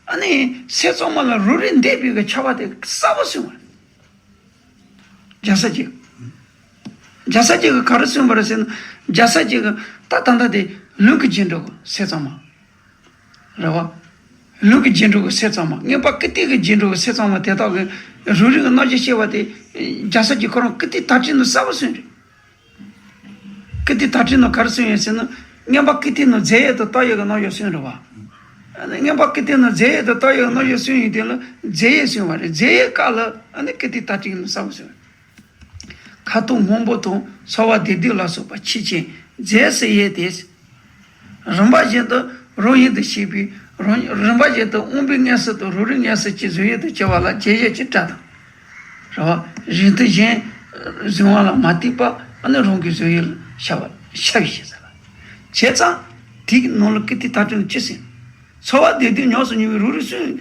ཨ་ནི་སྲས་གཙང་མ་ལ་རོ་རིག་འདོད་པའི་གི་ཁྱབ་པ་དེ་གསལ་པོ་གསུངས་པ་རེད། རྒྱལ་ཚབ་རྗེ། རྒྱལ་ཚབ་རྗེ་གིས་ག་རེ་གསུངས་པ་རེད་ཟེར་ན། རྒྱལ་ཚབ་རྗེ་གིས་ད་ད་ལྟ་དེ་ལུང་གི་རྒྱན་དྲུག་གི་སྲས་གཙང་མ། རེད་བ། ལུང་གི་རྒྱན་དྲུག་གི་སྲས་གཙང་མ། མངོན་པ་ཀིརྟི་གི་རྒྱན་དྲུག་གི་སྲས་གཙང་མ་དེ་དག་གིས་རོ་རིག་གི་རྣལ་འབྱོར་བཤད་པ་དེ། རྒྱལ་ཚབ་རྗེ་ཁོ་རང་ཀིརྟི་དར་ཁྲིད་ནང་གསལ་པོ་གསུངས་རེད། ཀིརྟི་དར་ཁྲིད་ནང་ག་རེ་གསུངས་ཡོད་ཟེར་ན། མངོན་པ་ཀིརྟི་ནང་རྫས་ཡོད་དང་རྟགས་ཡོད་ཀྱི་རྣལ་འབྱོར་གསུངས་རེད་བ། མངོན་པ་ཀིརྟི་ནང་རྫས་ཡོད་དང་རྟགས་ཡོད་ཀྱི་རྣལ་འབྱོར་གསུངས་ཡོད་དེ་ལ་རྫས་ཡོད་གསུངས་པ་རེད། རྫས་ཡོད་སྐབས་ལ་ཨ་ནི་ཀིརྟི་དར་ཁྲིད་ནང་གསལ་པོ་གསུངས་རེད། ཁ་དོག་སྔོན་པོ་དང་ཚོར་བ་བདེ་སྡུག་ལ་སོགས་པ་ཆོས་ཅན། རྫས་སུ་ཡོད་དེ། རིམ་པ་བཞིན་དུ་རང་ཡུལ་དུ་ཤེས་པའི་རང་རིམ་པ་བཞིན་དུ་དབང་པོའི་མངོན་གསལ་དང་རོ་རིག་མངོན་གསལ་གྱི་བཟོ་ཡུལ་དུ་གྱུར་པ་ལ་རྫས་ཡོད་ཅེས་བཀྲལ་དང་། རེད་བ། རིགས་མཐུན་གཞན་བཟུང་བ་ལ་མ་ལྟོས་པར་ཨ་ནི་རང་གི་བཟོ་ཡུལ་ལ་ཤར་བ་ཤར་བའི་ཕྱིར་ཟེར་བ། བྱས་ཙང་། དེའི་ནང་ལ་ཀིརྟི་དར་ཁྲིད་ནང་ཅི་གསུངས། ཚོར་བ་བདེ་སྡུག་ཉམས་སུ་མྱོང་བའི་རོ་རིག་གསུངས།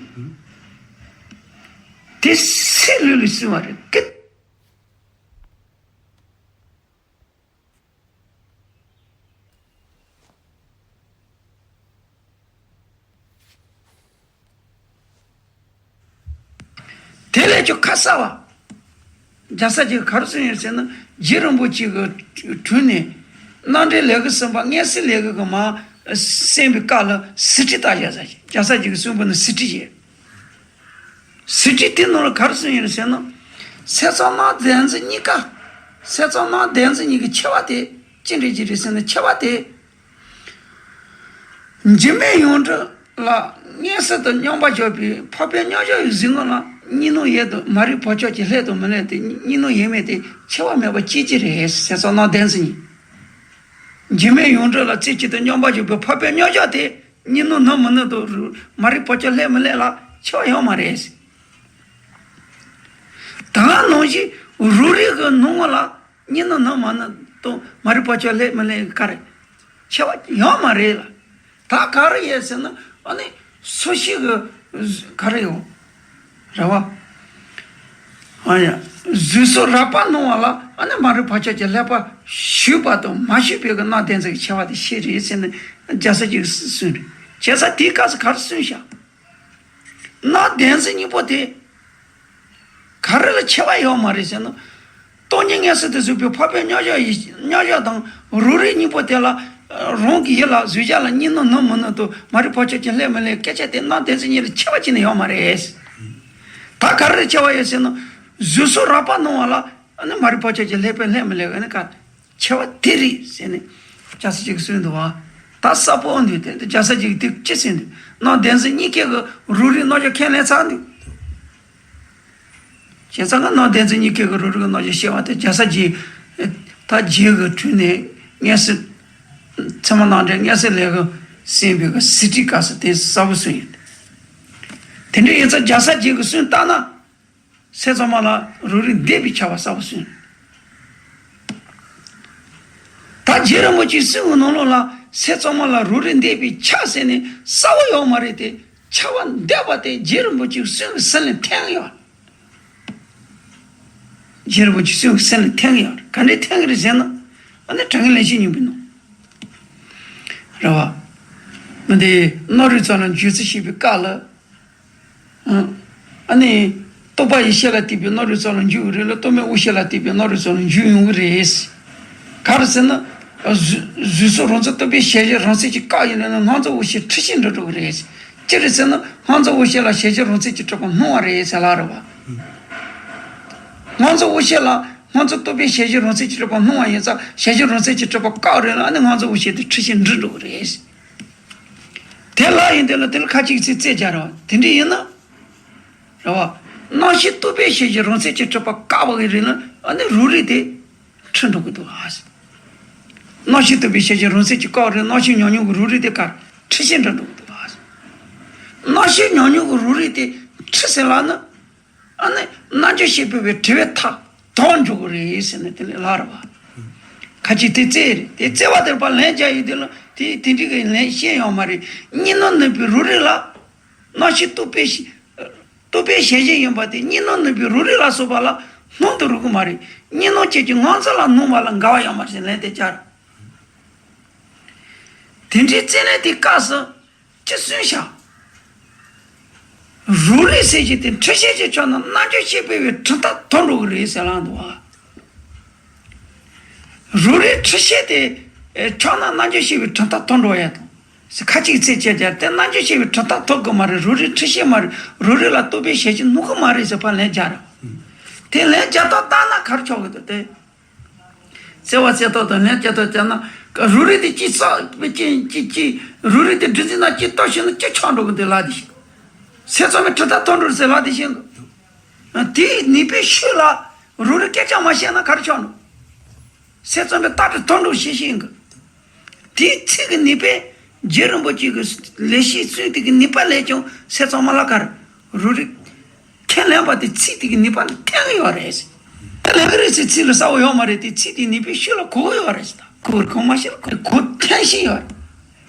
དེ་སྲས་ལུགས་ལ་གསུངས་པ་རེད། ཀིརྟི། དེ་ལས་ཀྱང་ཁ་གསལ་བ། རྒྱལ་ཚབ་རྗེ་ག་རེ་གསུངས་ཡོད་ཟེར་ན། རྗེ་རིན་པོ་ཆེ་གི་དྲུང་ནས། རྣམ་འགྲེལ་ལེའུ་གསུམ་པ་མངོན་གསལ་ལེའུ་གི་མར་གསན་པའི་སྐབས་ལ་ཟིན་བྲིས་བཏབ་བཞག་ཟེར། རྒྱལ་ཚབ་རྗེ་གིས་གསུངས་པ་ནི་ཟིན་བྲིས་བཞག་གཟི་བརྗིད་དེ་ནང་ལ་ག་རེ་གསུངས་ཡོད་རེད་ཟེར་ན། སེམས་ཙམ་སྣང་བདེན་འཛིན་གཉིས་ཀ། སེམས་ཙམ་སྣང་བདེན་འཛིན་གཉིས་ཀྱི་ཆེ་བ་དེ་ཅི་འདྲ་ཅིག་རེད་ཟེར་ན། ཆེ་བ་དེ། འཇིགས་མེད་ཡོངས་གྲུབ་ལ་མངོན་སུམ་དུ་མཉམ་པར་བཞག་པའི་འཕགས་པའི་མཉམ་བཞག་གི་གཟིགས་ངོ་ལ་གཉིས་སྣང་ཡོད་དོ། མ་རིག་བག་ཆགས་ཀྱི་སླད་དུ་མི་སླད་དེ་གཉིས་སྣང་ཡོད་མེད་དེ་ཕྱེ་བ་མེད་པ་སྐྱེ་གི་རེད། སེམས་ཙམ་སྣང་བདེན་འཛིན་གཉིས། འཇིགས་མེད་ཡོངས་གྲུབ་ལ་རྩེ་གཅིག་ཏུ་མཉམ་པར་བཞག་པའི་འཕགས་པའི་མཉམ་བཞག་དེ་གཉིས་སྣང་ནང་མི་སྣང་དང་། མ་རིག་བག་ཆགས་སླད་མི་སླད་ལ་ཕྱེ་བ་ཡོད་མ་རེད། ད་ག་ནང་བཞིན་རང་རིག་གི་སྣང་ངོ་ལ་གཉིས་སྣང་ནང་མི་སྣང་དང་མ་རིག་བག་ཆགས་སླད་མི་སླད་ག་རེ་ཕྱེ་བ་ཡོད་མ་རེད་ལ། ད་ག་རེ་ཡོད་ཟེར་ན། ཨ་ནི་སོ་སྐྱེ་གི་ག་རེ་ཡོད་རེད་བ། ཨ་ཡ། གཟུགས་སོགས་རགས་པ་སྣང་བ་ལ་ཨ་ནི་མ་རིག་བག་ཆགས་ཀྱི་སླད་པ་ཞུགས་པ་དང་མ་ཞུགས་པའི་གི་སྣང་བདེན་འཛིན་གྱི་ཆེ་བ་དེ་ཤེས་རེད་ཟེར་ནས་རྒྱལ་སྲས་ཀྱིས་གསུངས་རེད། བྱས་ཙང་དེའི་སྐབས་སུ་ག་རེ་གསུངས་ཤག། སྣང་བདེན་འཛིན་གཉིས་པོ་དེ་ག་རེ་ལ་ཕྱེ་བ་ཡོད་མ་རེད་ཟེར་ན། སྟོང་ཉིད་མངོན་སུམ་དུ་གཟིགས་པའི་འཕགས་པའི་མཉམ་བཞག་ཡེ་མཉམ་བཞག་དང་རང་རིག་གཉིས་པོ་དེ་ལ། རང་གི་ཡིད་ལ་གཟུགས་གཞི་ལ་གཉིས་སྣང་ནང་མི་སྣང་དང་མ་རིག་བག་ཆགས་ཀྱི་སླད་མི་སླད་སྐད་ཆ་དེ་སྣང་བདེན་འཛིན་གཉིས་ལ་ཕྱེ་བ་གཅིག་ནས་ཡོད་མ་རེད། ད་ག་རེ་ལ་ཕྱེ་བ་ཡོད་ཟེར་ན། གཟུགས་སོགས་རགས་པ་སྣང་བ་ལ་ཨ་ནི་མ་རིག་བག་ཆགས་ཀྱི་སླད་པས་སླད་མི་སླད་ཨ་ནི་ག་ཆེ་བ་དེ་རེད་ཟེར་ནས་རྒྱལ་སྲས་ཅིག་གསུངས་འདུག་བ། ད་གསལ་པོ་འདུག་དེ་རྒྱལ་སྲས་ཅིག་དེ་ཅི་ཟེར་འདུག། སྣང་བདེན་འཛིན་གཉིས་ཀའི་གི་རང་རིག་རྣམ་འཇོག་ཁས་ལེན་ཚར་འདུག། བྱས་ཙང་ང་སྣང་བདེན་འཛིན་གཉིས་ཀའི་གི་རང་རིག་རྣམ་འཇོག་ཤེས་པ་དེ་རྒྱལ་སྲས་ཀྱིས་ད་རྗེས་གི་དྲུང་ནས་མངོན་སུམ། ཚད་མ་རྣམ་འགྲེལ་མངོན་སུམ་ལས་གི་གསན་པའི་གི་གཟི་བརྗིད་སྐབས་སུ་དེ་གསལ་པོ་གསུངས་ཡོད། དེ་འདྲ་ཡིན་ཙང་རྒྱལ་སྲས་ཀྱི་གི་གསུང་ལྟར་ན། སེམས་ཙམ་པ་ལ་རང་རིག་འདས་པའི་ཆ་བ་གསལ་པོ་གསུངས། ད་རྗེ་རིན་པོ་ཆེའི་གསུང་གི་ནང་ལོགས་ལ་སེམས་ཙམ་པ་ལ་རང་རིག་འདས་པའི་ཆ་ཟེར་ནས་གསལ་པོ་ཡོད་མ་རེད་དེ། ཆ་བ་འདས་པ་དེ་རྗེ་རིན་པོ་ཆེའི་གསུང་གི་ཟིན་ལ་འཐེན་ཡོད། རྗེ་རིན་པོ་ཆེའི་གསུང་གི་ཟིན་ལ་འཐེན་ཡོད། ག་འདྲས་འཐེན་གི་རེད་ཟེར་ན། ཨ་ནི་དྲང་ངེས་ལན་བྱེད་སྙིང་པོའི་ནང་། རེད་བ། མི་འདི་རྣམ་རིག་ཙམ་ལ་འཇུག་ཚུལ་ཤེས་པའི་སྐབས་ལ། ཨ་ནི། རྟོག་པ་ཡེ་ཤེས་ལ་བརྟེན་པའི་རྣམ་རིག་ཙམ་ལ་འཇུག་གི་རེད་ལ། རྟོག་མེད་དབང་ཤེས་ལ་བརྟེན་པའི་རྣམ་རིག་ཙམ་ལ་འཇུག་ཡོང་གི་རེད། ག་རེ་ཟེར་ན། གཟུགས་གཟུགས་སོགས་རང་མཚན་རྟོག་པའི་ཞལ་བཞིན་རང་མཚན་གྱི་སྐབས་ཡིན་ན་སྔོ་འཛིན་དབང་ཤེས་འཁྲུལ་ཤེས་འགྲུབ་འགྲོ་གི་རེད། ཅི་རེད་ཟེར་ན་སྔོ་འཛིན་དབང་ཤེས་ལ་ཞལ་བཞིན་རང་མཚན་གྱིས་གྲུབ་པ་སྣང་བ་རེད་ཟེར་ལབ་རེད་བ། སྔོ་འཛིན་དབང་ཤེས་ལ་སྔོ་འཛིན་རྟོག་པའི་ཞལ་བཞིན་རང་མཚན་གྱིས་གྲུབ་པ་སྣང་བ་ཡིན་ཙང་ཞལ་བཞིན་རང་མཚན་གྱིས་གྲུབ་པ་སྐབས་རེད་ལ་ཨ་ནི་སྔོ་འཛིན་དབང་ཤེས་དེ་འཁྲུལ་ཤེས་འགྲུབ་འགྲོ་གི་རེད། དེ་ལ་ཡིན་དེ་ལ་དེ་ལ་ཁ་ཅིག་ཚིག་རྩེ་རྒྱག་རོགས་དེ་འདྲ་ཡིན་ན། རེད་བ། རྣམ་ཤེས་རྟོག་པའི་ཞལ་བཞིན་རང་མཚན་གྱིས་གྲུབ་པ་བཀག་པ་གི་རེད་ན་ཨ་ནི་རང་རིག་དེ་འཁྲུལ་འགྲོ་གི་འདུག་ཨ། རྣམ་ཤེས་རྟོག་པའི་ཞལ་བཞིན་རང་མཚན་གྱིས་བཀག་རེད། རྣམ་ཤེས་ཉམས་མྱོང་གི་རང་རིག་དེ་གར་འཁྲུལ་ཤེས་འདྲ་འགྲོ་གི་འདུག་ཨ། རྣམ་ཤེས་ཉམས་མྱོང་གི་རང་རིག་དེ་འཁྲུལ་ཟིན་ལ་ནི། ཨ་ནི་རྣལ་འབྱོར་ཤེས་པའི་བྲི་བའི་མཐའ་དོར་འགྲོ་གི་རེད་ཟེར་ནས་དེ་ལས་ལབ་རེད་བ། ཁ་ཅིག་དེ་རྩེ་རེད། དེ་རྩེ་བ་དེར་ཕར་ལན་རྒྱག་ཡོད་དུས་ལ་དེ་དེ་འདྲི་གི་ལན་ཤེས་ཡོད་མ་རེད། གཉིས་སྣང་ནུབ་པའི་རང་རིག་ལ། རྣམ་ཤེས་རྟོག་པའི་ཤེས། རྟོག་པའི་ཞལ་བཞིན་ཡིན་པ་དེ་གཉིས་སྣང་ནུབ་པའི་རང་རིག་ལ་སོགས་པ་ལ་སྣང་དུ་རུང་གི་མ་རེད། གཉིས་སྣང་ཅན་གྱི་སྔོ་འཛིན་ལ་སྣང་བ་ལ་འགལ་བ་ཡོད་མ་རེད་ཟེར་ལན་དེ་རྒྱག་རེད། དེ་འདྲའི་རྩེ་ལན་དེ་སྐབས་སུ། ཅི་གསུངས་ཤག། རང་རིག་ཟེར་གྱི་དེ་འཁྲུལ་ཤེས་ཀྱི་ཕྱོགས་ན་རྣལ་འབྱོར་ཤེས་པའི་གྲུབ་མཐའ་དོར་འགྲོ་གི་རེད་ཟེར་ལབ་འདུག་བ། རང་རིག་འཁྲུལ་ཤེས་དེ་ཕྱོགས་ན་རྣལ་འབྱོར་ཤེས་པའི་གྲུབ་མཐའ་དོར་འགྲོ་ཡ་དང་། ཁ་ཅིག་ཚིག་བཅད་རྒྱ་དེ་རྣལ་འབྱོར་ཤེས་པའི་གྲུབ་མཐའ་དོར་གི་མ་རེད། རང་རིག་འཁྲུལ་ཤེས་མ་རེད། རང་རིག་ལ་རྟོག་པའི་ཞལ་གྱིས་སྣང་གི་མ་རེད་ཟེར་ཕར་ལན་རྒྱག་རེད། དེ་ལན་རྒྱག་སྟངས་ལྟར་ན་ག་རེ་ཆགས་གི་འདུག་སྟེ། བརྩེ་བ་བརྩེ་ཐབས་དང་ལན་བརྒྱ་ཐབས་བརྒྱབ་ན། རང་རིག་དེ་གཅིག་བསགས་པའི་རྐྱེན་གཅིག་གཅིག་རང་རིག་དེ་སྒྲིབ་འཛིན་དང་གཅིག་ལྟོས་ཤིག་ན་གཅིག་ཆགས་འགྲོ་གི་འདུག་ལབ་དེ་ཤེས། སེམས་ཙམ་པའི་གྲུབ་མཐའ་དོར་འགྲོ་ཟེར་ལབ་དེ་ཤེས་གི། དེའི་ནུས་པའི་ཤུགས་ལ་རང་རིག་སྐད་ཆ་མ་བཤད་ན་ག་རེ་ཆགས་འགྲོ། སེམས་ཙམ་པའི་རྟགས་དེ་དོར་འགྲོ་ཤེས་ཤེས་གི། དེའི་ཚིག་གི་ནུས་པས་རྗེ་རིན་པོ་ཆེ་གི་ལེགས་བཤད་གསུང་དེ་གི་ནུས་པ་ལས་ཀྱང་སེམས་ཙམ་མ་ལ་ག་རེ་རང་རིག་ཁས་ལེན་པ་དེ་ཚིག་དེ་གི་ནུས་པ་ལ་བརྟེན་གི་ཡོད་རེད། ཁས་ལེན་གི་རེད་ཟེར་ཚིག་ལ་གསལ་བོ་ཡོད་མ་རེད་དེ་ཚིག་དེ་ནུས་པའི་ཤུགས་ལ་གོ་གི་ཡོད་རེད་ཟེར། ད་གོ་གི་རེད་གོ་མ་ཤེས་ལ་གོ་གོ་འཐེན་བཞིན་ཡོད་རེད།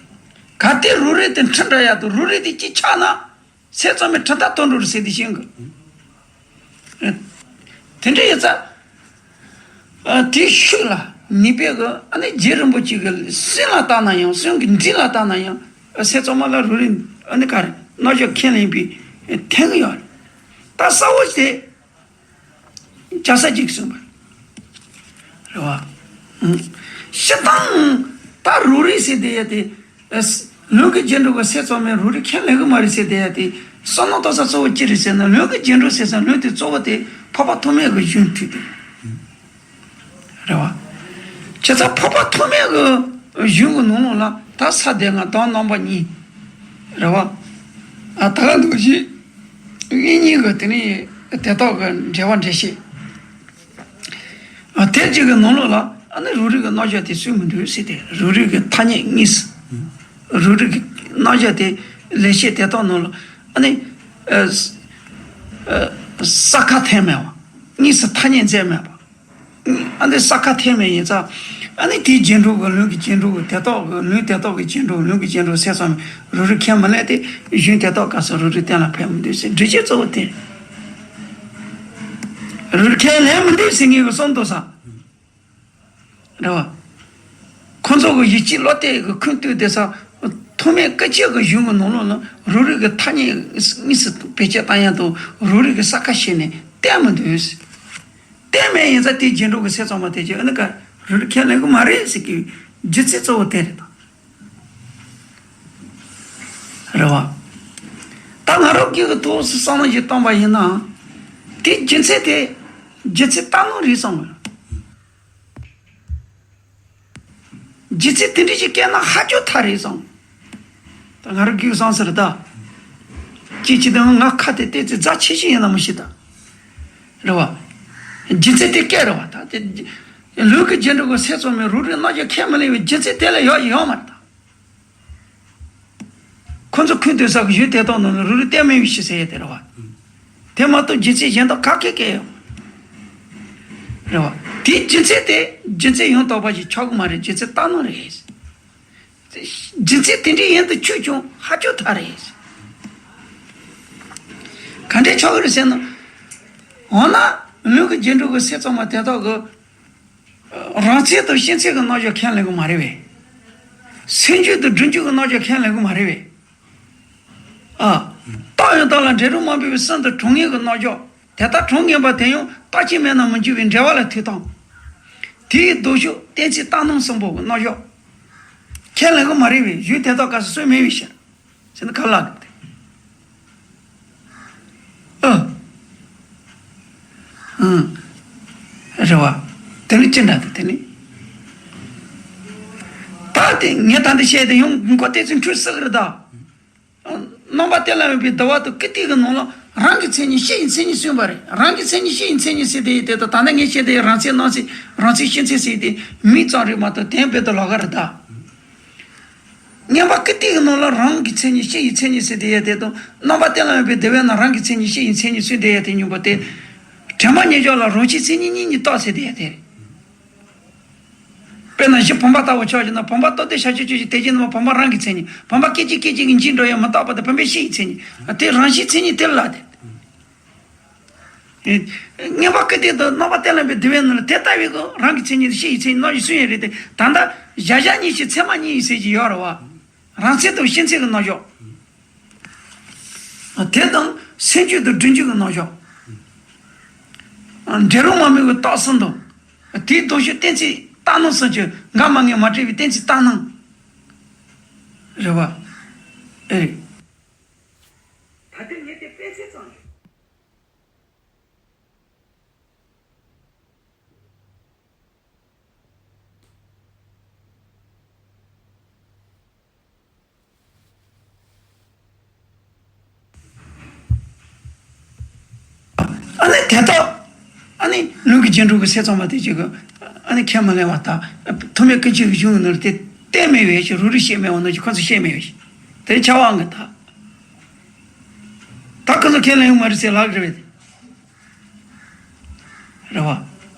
གལ་ཏེ་རང་རིག་དེ་འཁྲུལ་འདྲ་ཡག་ཏུ་རང་རིག་དེ་གཅིག་ཆགས་ན་སེམས་ཙམ་པའི་གྲུབ་མཐའ་དོར་འགྲོ་རེད་ཟེར་དེ་ཤེས་གི། དེ་འདྲ་ཡོད་ཙང་། ཨ། དེའི་ཤུགས་ལ་ནུས་པའི་གི་ཨ་ནི་རྗེ་རིན་པོ་ཆེ་གི་གསུང་ལ་བལྟས་ན་ཡང་གསུང་གི་འགྲེལ་ལ་བལྟས་ན་ཡང་སེམས་ཙམ་མ་ལ་རང་རིག་ཨ་ནི་ག་རེ་རྣལ་འབྱོར་ཁས་ལེན་པའི་འཐེན་གི་ཡོད་རེད། ད་གསལ་བོ་དེ་རྒྱལ་སྲས་ཅིག་གསུངས་པ་རེད་བ། སྤྱིར་བཏང་ད་རང་རིག་ཟེར་དེ་ཡ་དེ། ལུང་གི་རྗེས་འགྲོ་གི་སེམས་ཙམ་མས་རང་རིག་ཁས་ལེན་གི་མ་རེད་ཟེར་དེ་ཡ་དེ། བསམ་མནོ་རྟོག་བསམ་གཙོ་བོ་ཅི་རེད་ཟེར་ན། ལུས་ཀྱི་རྗེས་འགྲོ་ཟེར་ཙང་ལུས་དེ་གཙོ་བོ་དེ་འཕགས་པ་ཐོགས་མེད་ཀྱི་གཞུང་མཐུད་དེ། རེད་བ། བྱས་ཙང་འཕགས་པ་ཐོགས་མེད་ཀྱི་གཞུང་གི་ནང་ལོགས་ལ་ད་ས་དེ་ལྔ་དང་རྣམ་པ་གཉིས། རེད་བ། ཨ། ད་ག་འདུག་ཅིང་དབྱིག་གཉེན་གྱི་དེ་ནི་དེ་དག་གི་འགྲེལ་པ་འགྲེལ་བཤད། ཨ། དེ་གཅིག་གི་ནང་ལོགས་ལ་ཨ་ནི་རང་རིག་གི་རྣམ་གཞག་དེ་སུས་མི་འདོད་ཟེར་ཏེ། རང་རིག་གི་ཐ་སྙད་དངོས་སུ། རང་རིག་གི་རྣམ་གཞག་དེ་ལེགས་བཤད་དེ་དག་ནང་ལ་ཨ་ནི། ཨ། ས་ཁ་འཐེན་མེད་པ། དངོས་སུ་ཐ་སྙད་མཛད་མེད་པ། ཨ་ནི་ས་ཁ་འཐེན་མེད་ཡིན་ཙང་། ཨ་ནི་དེའི་རྗེས་འགྲོ་གི་ལུས་ཀྱི་རྗེས་འགྲོ་གི་དེ་དག་གི་ལུས་དེ་དག་གི་རྗེས་འགྲོ། ལུས་ཀྱི་རྗེས་འགྲོ་ཟེར་ཙང་རང་རིག་ཁས་མི་ལེན་ཏེ། གཞུང་དེ་དག་སྐབས་སུ་རང་རིག་གཏན་ལ་ཕེབས་མི་འདུག་ཟེར། འགྲེལ་བཤད་གཙོ་བོ་དེ། རང་རིག་ཁས་ལེན་མི་འདུག་ཟེར་མཁན་གྱི་བསམ་དོན་ས། རེད་བ། ཁོ་ཚོ་གི་ཡིད་ཆེས་བློ་གཏད་ཀྱི་ཁུངས་གཏུགས་དེ་ས། ཐོགས་མེད་སྐུ་མཁྱེན་གྱི་གཞུང་གི་ནང་ལོགས་ལ་རང་རིག་གི་ཐ་སྙད་དངོས་སུ་བེད་སྤྱོད་བཏང་ཡ་དང་རང་རིག་གི་ས་ཁ་ཕྱེ་ནས་བསྟན་མི་འདུག། བསྟན་མེད་ཡིན་ཙང་དེའི་རྗེས་འགྲོ་གི་སེམས་ཙམ་པ་དེ་ཚོས་ཨ་ནི་ཀ་རང་རིག་ཁས་ལེན་གི་མ་རེད་ཟེར་གི་རྒྱུ་མཚན་གཙོ་བོ་དེ་རེད་ད། རེད་བ། ད་ང་རང་གི་གི་ཐོག་སུ་བསམ་བློ་ཞིག་བཏང་པ་ཡིན་ན། དེའི་རྒྱུ་མཚན་དེ་རྒྱུ་མཚན་ལྟར་སྣང་རེད་བསམ་གི། རྒྱུ་མཚན་དེ་འདྲ་ཞིག་བཀལ་ན་ཧ་ཅང་ཐལ་རེད་བསམ། ད་ང་རང་གི་བསམ་ཟེར་ད། ཁྱེད་ཀྱིས་ད་ང་ཁ་དེ་བལྟས་ཚེ་རྫ་ཆེ་ཤོས་ཡིན་ན་མི་ཤེས་ད། རེད་བ། རྒྱུ་མཚན་དེ་བཀལ་རེད་བ། ད་དེ་ལུས་ཀྱི་རྗེས་འགྲོ་གི་སེམས་ཙམ་པས་རང་རིག་རྣམ་གཞག་ཁས་མི་ལེན་པའི་རྒྱུ་མཚན་དེ་ལས་ཡག་ཡོད་མ་རེད་ད། ཁོ་ཚོ་ཁུངས་གཏུགས་ས་གི་གཞུང་དེ་དག་ནང་ལ་རང་རིག་གཏན་མེད་པའི་ཕྱིར་ཟེར་ཡས་དེ་རེད་བ། དེ་མ་གཏོགས་རྒྱུ་མཚན་གཞན་དག་ག་གེ་གེ་ཡོད་མ་རེད་བ། དེའི་རྒྱུ་མཚན་དེ་རྒྱུ་མཚན་ཡང་དག་པ་ཞིག་ཆགས་ཀྱི་མ་རེད། རྒྱུ་མཚན་ལྟར་སྣང་རེད། རྒྱུ་མཚན་དེ་འདྲའི་ཡིན་དུ་ཆུག་ཀྱང་ཧ་ཅང་ཐལ་རེད། ག་འདྲས་ཆགས་ཀྱི་རེད་ཟེར་ན། འོ་ན་ལུས་ཀྱི་རྗེས་འགྲོ་གི་སེམས་ཙམ་པ་དེ་དག་གི་རང་མཚན་དང་ཤེས་མཚན་གྱི་རྣམ་གཞག་ཁས་ལེན་གྱི་མ་རེད་པས། སེམས་རྒྱུད་དང་སྒྲིབ་འཇུག་གི་རྣམ་གཞག་ཁས་ལེན་གྱི་མ་རེད་པས། ཨ། རྟགས་ཡང་དག་ལ་འབྲས་བུ་མ་འབད་པའི་གསུམ་དུ་གྲངས་ངེས་ཀྱི་རྣམ་གཞག། དེ་ལྟར་གྲངས་ངེས་པ་དེ་ཡང་རྟག་གཅིག་མེད་ན་མི་འགྱུར་བའི་འབྲེལ་བ་ལ་ཐུག་དང་། དེའི་ལྡོག་ཕྱོགས་གཏན་ཚིགས་ལྟར་སྣང་གསུམ་པོ་གི་རྣམ་གཞག་ཁས་ལེན་གྱི་མ་རེད་པས། གཞུང་དེ་དག་སྐབས་སུ་སྲོལ་མེད་པའི་ཕྱིར། ཟེར་ན་ག་ལ་གི་དེ། ཨ། ཨང་། རེད་བ། དེ་ནི་ཅི་འདྲ་དེ་དེ་ནི། ད་དེ་ངས་ད་འདི་བཤད་དེ་ཡང་མགོ་བཏེགས་ཚུལ་འཁྲུལ་ས་གི་རེད་ད། རྣམ་པ་གཏན་ལ་དབབ་པའི་བསྡུ་བ་དང་ཀིརྟི་གི་ནང་ལ་རང་གི་མཚན་ཉིད་སྤྱི་ཡི་མཚན་ཉིད་གསུངས་པ་རེད། རང་གི་མཚན་ཉིད་སྤྱི་ཡི་མཚན་ཉིད་ཟེར་དེ་ཡི་དེ་དང་། ད་ལྟ་ངས་བཤད་དེ་རང་མཚན་རྣམ་མཚན་རང་མཚན་སྤྱི་མཚན་ཟེར་དེ་མིང་ཙམ་རེད་མ་གཏོགས་དོན་དཔེ་དང་ལོགས་ཀ་རེད་ད། རྣམ་པ་ཀིརྟི་གི་ནང་ལ་རང་གི་མཚན་ཉིད་སྤྱི་ཡི་མཚན་ཉིད་ཟེར་དེ་ཡོད་དེ་དང་། རྣམ་པ་གཏན་ལ་དབབ་པའི་བསྡུ་བའི་ནང་རང་གི་མཚན་ཉིད་སྤྱི་ཡི་མཚན་ཉིད་གསུངས་དེ་ཡོད་དེ་སྙོམས་པ་དེ། དྲི་མ་ཉེར་བཞག་ལ་རང་སྤྱིའི་མཚན་ཉིད་གཉིས་གཉིས་བརྟགས་ཟེར་དེ་ཡོད་དེ་རེད། དཔེར་ན་གཞི་བུམ་པ་ལྟ་བུ་ཆགས་ཀྱི་ན། བུམ་པ་རྟོགས་ལྡན་བྱ་སྤྱོད་ཆོས་ཅན། དེ་བཞིན་གནས་པ་བུམ་པ་རང་གི་མཚན་ཉིད། བུམ་པ་སྐད་ཅིག་སྐད་ཅིག་གིས་འཇིག་འགྲོ་ཡང་མི་རྟག་པ་དེ་བུམ་པའི་སྤྱི་ཡི་མཚན་ཉིད། དེ་རང་སྤྱིའི་མཚན་ཉིད་དེ་ལ་དེ། རྣམ་པ་ཀིརྟི་དང་རྣམ་པ་གཏན་ལ་དབབ་པའི་བསྡུ་བའི་ནང་ལ་དེ་ལྟ་བུའི་གི་རང་གི་མཚན་ཉིད་དང་སྤྱི་ཡི་མཚན་ཉིད་རྣམ་གཞག་གསུངས་ཡོད་རེད་དེ། ད་ལྟ་གཞལ་བྱ་གཉིས་ཀྱི་ཚད་མ་གཉིས་ཡིན་ཟེར་གྱི་ཡོད་རེད་བ། རང་མཚན་དང་སྤྱི་མཚན་གྱི་རྣམ་གཞག་དེ་དང་སེམས་རྒྱུད་དང་སྒྲིབ་འཇུག་གི་རྣམ་གཞག་འབྲས་བུ་མ་སྨིན་པའི་རྟགས་གསུམ་དང་། དེའི་ལྡོག་ཕྱོགས་གཏན་ཚིགས་ལྟར་སྣང་གསུམ་གྱི་འགལ་མ་ངེས་མ་བྲལ་བའི་གཏན་ཚིགས་ལྟར་སྣང་། རེད་བ། ཨེ། ད་ལྟ་ངས་དེ་དཔེ་མཚོན་ཙམ་ཞིག་ཨ་ནི་དེ་དག་ཨ་ནི་ལུས་ཀྱི་རྗེས་འགྲོ་གི་སེམས་ཙམ་པ་དེ་གཅིག་གི་ཨ་ནི་ཁས་མི་ལེན་པ་དང་། ཐོགས་མེད་སྐུ་མཁྱེན་གྱི་གཞུང་གི་ནང་དེ་གཏན་མེད་པའི་ཕྱིར། རང་རིག་བཤད་མེད་པ་ནང་བཞིན་ཁོ་ཚོས་བཤད་མེད་པའི་ཕྱིར། དེ་ཆ་བ་ཨང་གི་ད། ད་ཁོ་ཚོ་ཁས་ལེན་ཡོད་མ་རེད་ཟེར་ལབ་རེད་པས། རེད་བ།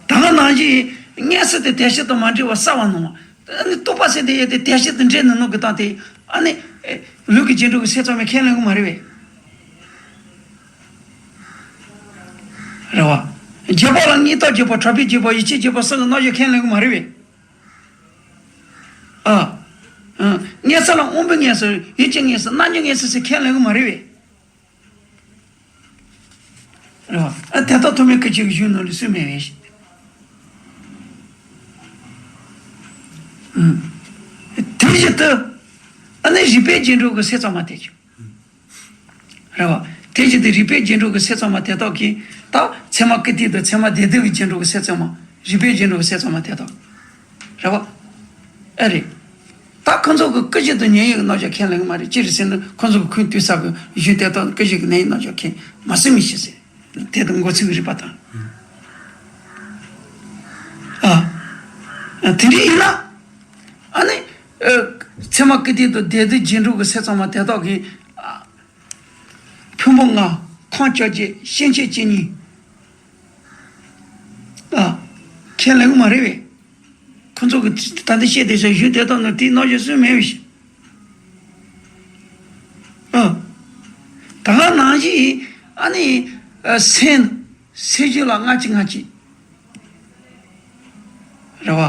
ད་ག་ནང་བཞིན་མངོན་སུམ་དེ་དོན་སྤྱི་དང་མ་འདྲེས་པར་གསལ་བར་སྣང་བ། ཨ་ནི་རྟོག་པ་ཟེར་དེ་ཡོད་དེ་དོན་སྤྱི་དང་འདྲེས་ནས་སྣང་གི་སྟངས་དེ། ཨ་ནི་ལུས་ཀྱི་རྗེས་འགྲོ་གི་སེམས་ཙམ་པས་ཁས་ལེན་གི་མ་རེད་པས། རེད་བ། རྗེས་དཔག་ལ་མངོན་རྟོགས་རྗེས་དཔག་གྲགས་པའི་རྗེས་དཔག་ཡིད་ཆེས་རྗེས་དཔག་སོགས་ཀྱི་རྣམ་གཞག་ཁས་ལེན་གི་མ་རེད་པས། ཨ། ཨ། མངོན་སུམ་ལ་དབང་པོའི་མངོན་སུམ། ཡིད་ཀྱི་མངོན་སུམ། རྣམ་འགྱུར་མངོན་སུམ་ཟེར་ཁས་ལེན་གི་མ་རེད་པས། རེད་བ། ཨ། དེ་ལྟར་ཐོགས་མེད་སྐུ་མཁྱེན་གྱི་གཞུང་ནང་ལ་སྲོལ་མེད་པའི་ཕྱིར། ཨུམ། དེ་བཞིན་དུ་ཨ་ནི་རིག་པའི་རྗེས་འགྲོ་གི་སེམས་ཙམ་པ་དེ་ཀྱང་། རེད་བ། དེ་བཞིན་དུ་རིག་པའི་རྒྱན་དྲུག་གི་སེམས་ཚང་མ་དེ་དག་གིས་ད་ཚད་མ་ཀིརྟི་དང་ཚད་མ་བདེ་སྡུག་གི་རྒྱན་དྲུག་གི་སེམས་ཚང་མ། རིག་པའི་རྒྱན་དྲུག་གི་སེམས་ཚང་མ་དེ་དག་རེད་བ། ཨེ་རེད། ད་ཁོ་ཚོ་གི་སྐུ་བཞི་དང་མཉན་ཡོད་ཀྱི་རྣམ་གཞག་ཁས་ལེན་གྱི་མ་རེད། ཅི་རེད་ཟེར་ན་ཁོ་ཚོ་གི་ཁུངས་གཏུགས་ས་གི་གཞུང་དེ་དག་སྐུ་བཞི་གི་མཉན་ཡོད་རྣམ་གཞག་ཁས་མ་ཟིན་མི་ཤེས་ཟེར། དེ་དང་མགོ་ཚོས་ཀྱི་རིག་པ་དང་། ཨ། དེ་འདྲ་ཡིན་ན། ཨ་ནི། ཨ། ཚད་མ་ཀིརྟི་དང་བདེ་སྡུག་རྒྱན་དྲུག་གི་སེམས་ཚང་མ་དེ་དག་གིས། ཨ། ཕུང་པོ་ལྔ། ཁམས་བཅོ་བརྒྱད། སྐྱེ་མཆེད་བཅུ་གཉིས། ཨ། ཁས་ལེན་གྱི་མ་རེད་པས། ཁོ་ཚོ་གི་ད་ལྟ་བཤད་བསྡད་ས་གཞུང་དེ་དག་ནང་དེའི་རྣམ་གཞག་སུས་མེད་པའི་ཕྱིར། ཨ། ད་ག་ནང་བཞིན་ཨ་ནི། ཨ། སེམས། སེམས་བྱུང་ལ་ལྔ་གཅིག་ལྔ་གཅིག་རེད་བ།